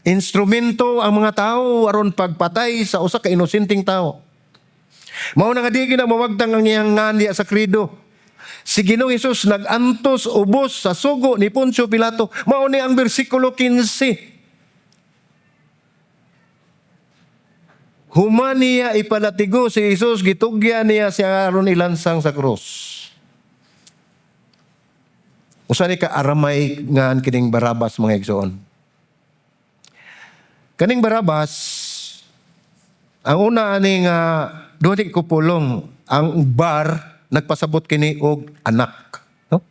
[SPEAKER 1] Instrumento ang mga tao aron pagpatay sa usa ka inosenteng tao. Mao na nga di na mawagtang ang iyang ngan diya sa krido. Si Ginoong Hesus nag-antos ubos sa sugo ni Poncio Pilato. Mao ni ang bersikulo 15. Human niya ipalatigo si Hesus, gitugyan niya siya aron ilansang sa krus. Usa ni ka Aramaic ngan kining Barabas, mga igsoon. Kaning Barabas, ang una ani nga doon ni kupulong, ang bar nagpasabot kini og anak, no?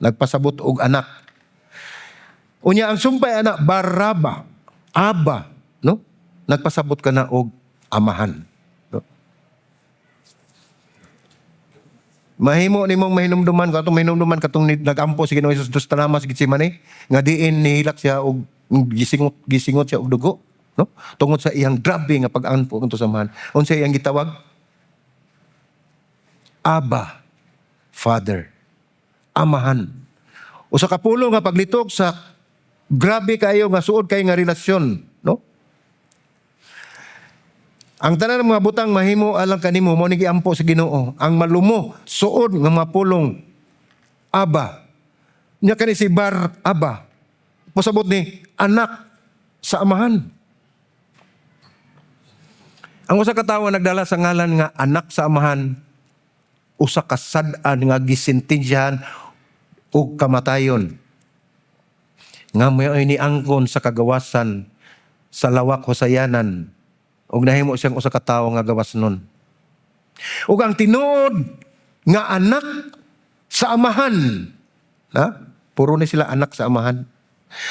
[SPEAKER 1] Nagpasabot og anak. Unya ang sumpay anak Baraba, Aba, no? Nagpasabot ka na og amahan, no? Mahimo nimong mahinumduman katong mahinumduman katong nagampo si Ginoong Hesus dos tanamas sa Getsemane nga diin nihilak siya og gisingot gisingot siya og dugo, no, tungod sa iyang grabe nga pag-ampo ngadto sa Amahan. Unsa iyang gitawag? Abba, Father, Amahan. Usa ka pulong nga paglitok sa grabe kayo nga suod kayo nga relasyon, no? Ang tanan ng mga butang mahimo alang kanimo, mao ni giampo sa Ginoo. Ang malumo suod nga mga pulong, Aba. Nya kani si Bar Aba. Pasabot ni anak sa amahan. Ang usa ka tawo nagdala sa ngalan nga anak sa amahan, usa ka sad-an nga gisentensyahan og kamatayon. Nga may niangkon sa kagawasan sa lawak husayanan ug nahimo siyang usa ka tawo nga gawas nun. Ug ang tinuod nga anak sa amahan, ha? Puro ni sila anak sa amahan.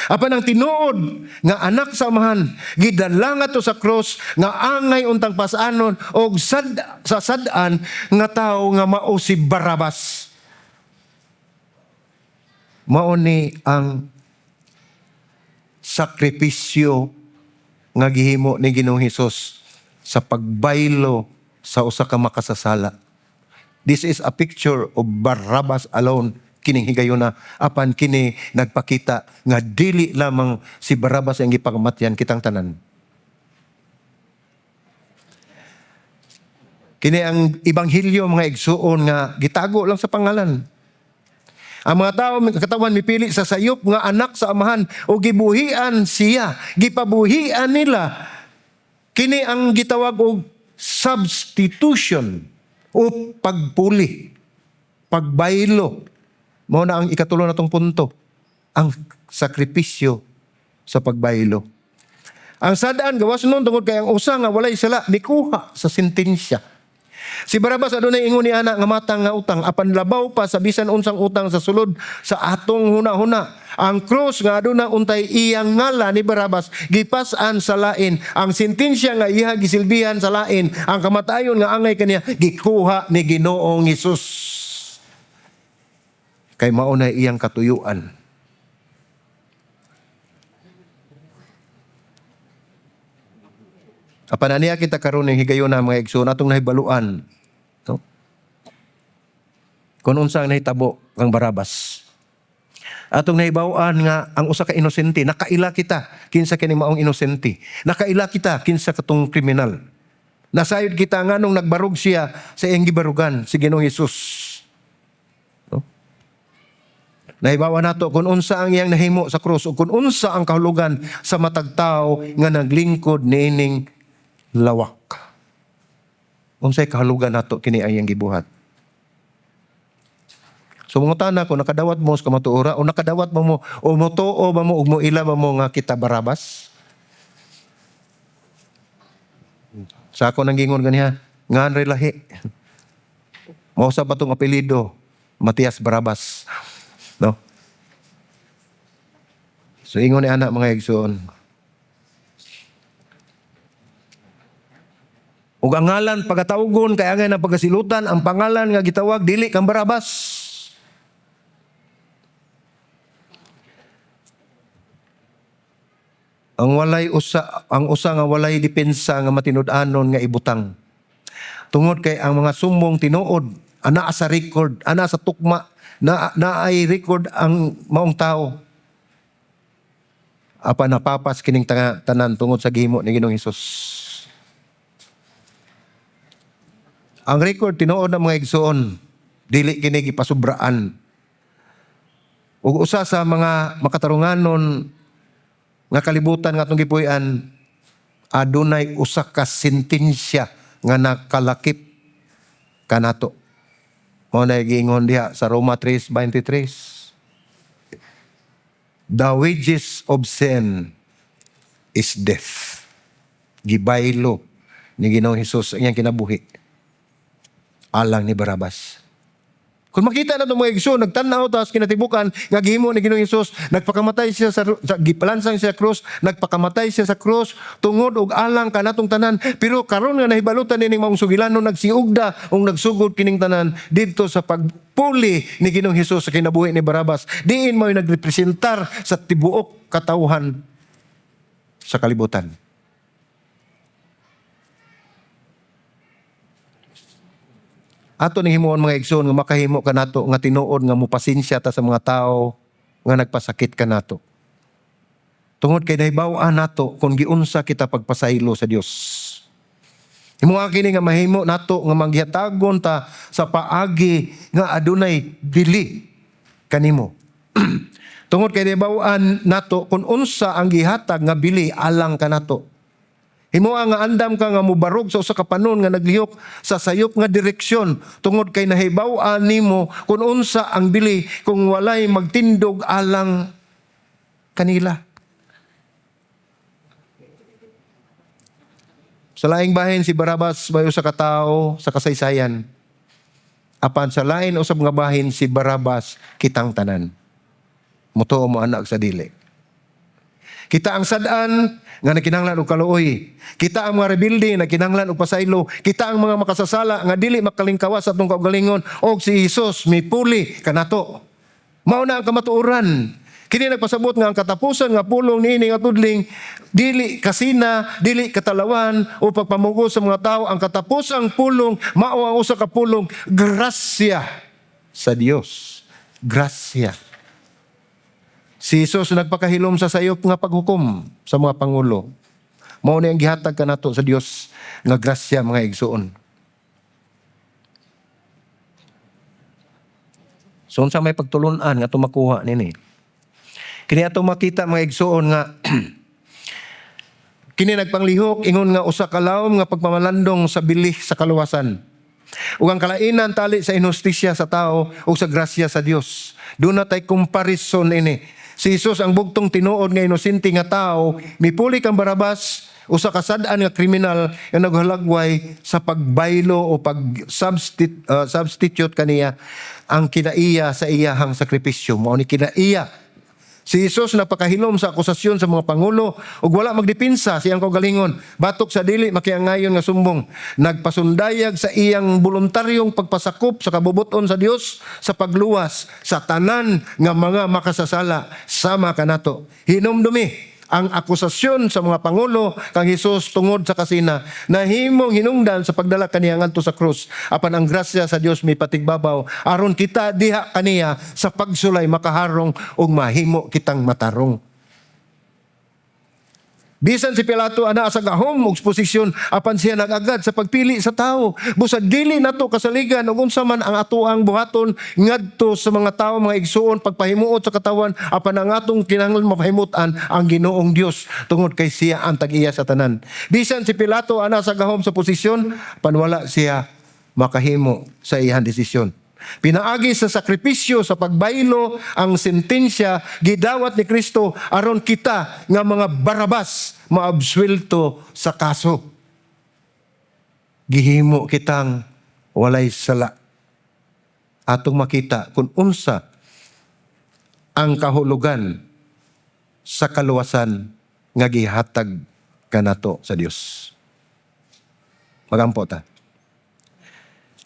[SPEAKER 1] Apan ang tinuod nga anak sa amahan gidala ngadto sa cross nga angay untang pasanon og sa sad-an nga tawo nga mao si Barabas. Mao ni ang sakripisyo nga gihimo ni Ginoong Hesus sa pagbaylo sa usa ka makasasala. This is a picture of Barabbas alone kining higayuna, apan kini nagpakita nga dili lamang si Barabbas ang gipakamatyan, kitang tanan. Kini ang ebanghelyo, mga igsuon, nga gitago lang sa pangalan. Ang mga tao katawan mipili sa sayop nga anak sa amahan o gibuhian siya, gipabuhian nila. Kini ang gitawag og substitution o pagpuli, pagbaylo. Mao na ang ikatulo natong punto, ang sakripisyo sa pagbaylo. Ang sadaan gawas nun tungod kay ang usa nga walay sala mikuha sa sentensya. Si Barabas adunay ingon ni ana nga matang nga utang, apan labaw pa sa bisan unsang utang sa sulod sa atong huna-huna. Ang krus nga aduna untay iyang ngala ni Barabas gipas-an sa lain. Ang sentensya nga iya gisilbihan sa lain, ang kamatayon nga angay kaniya gikuha ni Ginoong Hesus. Kay mao na iyang katuyuan. Apan aniya kita karon ning higayuna, mga igsoon, atong nahibaluan, no? Kung unsa ang nahitabo kang Barabas. Atong nahibaw-an nga ang usa ka inosente, nakaila kita kinsa kini maong inosente. Nakaila kita kinsa katong kriminal. Nasayod kita nganong nagbarog siya sa iyang gibarugan si Ginoong Hesus. No? Nahibaw-an nato kung unsa ang iyang nahimo sa krus o kung unsa ang kahulugan sa matag tawo nga naglingkod niining lawak. Unsay kahulugan nato kini ang iyang gibuhat. So mangutana ko, nakadawat mo sa kamatuora o nakadawat mo mo o motuo ba mo ug moila ba mo nga kita Barabas? Sa ako nang gingon ganiha, ngan lahi. Mao sa batong apelyido, Matias Barabas. No? So ingon ni ana, mga igsoon. Ug ang ngalan pagatawagon kay angay ng pagasilutan, ang pangalan nga gitawag dili kang Barabas. Ang walay usa, ang usa nga walay depensa nga matinud-anon nga ibutang. Tungod kay ang mga sumbong tinuod ana sa record, ana sa tukma, na naay record ang maong tao. Apan napapas kining tanan tungod sa gihimo ni Ginoong Hesus. Ang record tinuod ng mga igsoon, dili kini gipasubraan. Ug usa sa mga makatarunganon nga kalibutan nga atong gipuy-an, adunay usa ka sentensya nga nakalakip kanato. Mao na giingon diha sa Roma 3:23. The wages of sin is death. Gibaylo ni Ginoong Hesus ang iyang kinabuhi alang ni Barabas. Kung makita na itong mga igsoon, nagtanaw ta sa kinatibukan nga gihimo ni Ginoong Hesus, nagpakamatay siya sa gipalansang siya sa krus, nagpakamatay siya sa krus tungod og alang kanatong tanan. Pero karon nga nahibalutan nining maong sugilano, nagsiugda ug nagsugod kining tanan didto sa pagpuli ni Ginoong Hesus sa kinabuhi ni Barabas. Diin mao'y nagrepresentar sa tibuok katawhan sa kalibutan. Ato ning himuon, mga igsoon, nga makahimo kanato nga tinuod nga mopasensya ta sa mga tawo nga nagpasakit kanato. Tungod kay nahibaw-an nato kung giunsa kita pagpasaylo sa Dios. Himuha kini nga mahimo nato nga manggihatagon ta sa paagi nga adunay dili kanimo. Tungod kay nahibaw-an nato kung unsa ang gihatag nga bili alang kanato. Himuha nga andam ka nga mobarog sa usa ka panon nga naglihok sa sayop nga direksyon tungod kay nahibaw-an nimo kung unsa ang bili kung walay magtindog alang kanila. Sa laing bahin, si Barabas may usa ka tawo sa kasaysayan. Apan sa lain usab nga bahin, si Barabas kitang tanan. Mutuo mo anak sa dili. Kita ang sad-an nga nakinahanglan og kaluoy. Kita ang mga rebelde nga nakinahanglan og pasaylo. Kita ang mga makasasala nga dili makalingkawas sa atong kaugalingon og si Hesus mipuli kanato. Mao na ang kamatuoran. Kini nagpasabot nga ang katapusan nga pulong niini nga tudling dili kasina, dili katalawan o pagpamugo sa mga tao. Ang katapusang pulong mao ang usa ka pulong grasya sa Dios. Grasya. Si Jesus nagpakahilom sa sayop nga paghukom sa mga pangulo. Mao ni ang gihatag kanato sa Dios nga grasya, mga igsuon. So unsa may pagtulun-an nga atong makuha nini? Kini atong makita, mga igsuon, nga kini nagpanglihok ingon nga usa ka lawom nga pagpamalandong sa bili sa kaluwasan. Ug ang kalainan tali sa inhustisya sa tao ug sa grasya sa Dios. Duna tay comparison ini. Si Jesus ang bugtong tinuod nga inosente nga tao, mipuli kang Barabas, usa ka sad-an nga kriminal nga naghalagway sa pagbaylo o pag substitute kaniya ang kinaiya sa iyahang sakripisyo. Mao ni kinaiya. Si Jesus napakahilom sa akusasyon sa mga pangulo ug wala magdepensa sa iyang kaugalingon batok sa dili makiangayon nga sumbong. Nagpasundayag sa iyang voluntaryong pagpasakop sa kabubuton sa Dios sa pagluwas sa tanan nga mga makasasala sama kanato. Hinumdumi ang akusasyon sa mga pangulo kang Hesus tungod sa kasina nahimong hinungdan sa pagdala kaniya ngadto sa krus, apan ang grasya sa Dios may patigbabaw aron kita diha kaniya sa pagsulay makaharong ug mahimo kitang matarong. Bisan si Pilato ana sa gahom ug posisyon, apan siya nag-agad sa pagpili sa tao. Busa dili nato kasaligan ug unsa man ang atoang buhaton ngadto sa mga tawo, mga igsuon, pagpahimuot sa katawan, apan ang atong kinahanglan mapahimut-an ang Ginoong Dios tungod kay siya ang tag-iya sa tanan. Bisan si Pilato ana sa gahom sa posisyon, apan wala siya makahimo sa iyang desisyon. Pinaagi sa sakripisyo sa pagbaylo ang sentensya gidawat ni Kristo aron kita nga mga Barabas maabswelto sa kaso. Gihimo kitang walay sala. Atong makita kung unsa ang kahulugan sa kaluwasan nga gihatag kanato sa Dios. Magampo ta.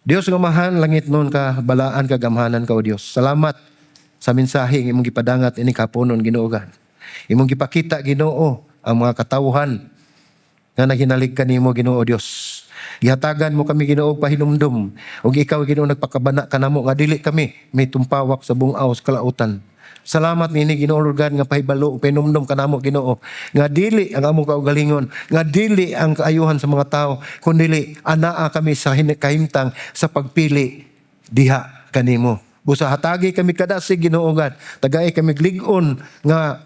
[SPEAKER 1] Dios nga Amahan, langitnon ka, balaan ka, gamhanan ka, O Dios. Salamat sa mensahe nga imong gipadangat ini kaponon, Ginoo God. Imong gipakita, Ginoo, ang mga katawhan nga naghinalig kanimo, Ginoo Dios. Gihatagan mo kami, Ginoo, pahinumdum ug ikaw, Ginoo, nagpakabana kanamo nga dili kami may tumpawak sa bungaw sa kalautan. Salamat nini, Ginoo Lord God, nga pahibalo ug pahinumdum kanamo, Ginoo, nga dili ang among kaugalingon, nga dili ang kaayuhan sa mga tao, kundili anaa kami sa kahimtang sa pagpili diha kanimo. Busa hatagi kami kadasig, Ginoo God. Tagai kami lig-on nga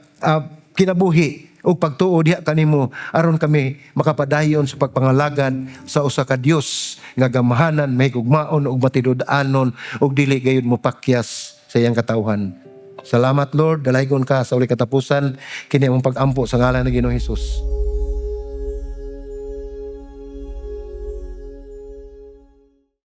[SPEAKER 1] kinabuhi ug pagtuo diha kanimo aron kami makapadayon sa pagpangalagad sa usa ka Dios nga gamhanan, mahigugmaon ug matinud-anon ug dili gayud mopakyas sa iyang katawhan. Salamat, Lord, dalaygon ka sa walay katapusan. Kini among pag-ampo sa ngalan ng Ginoong Hesus.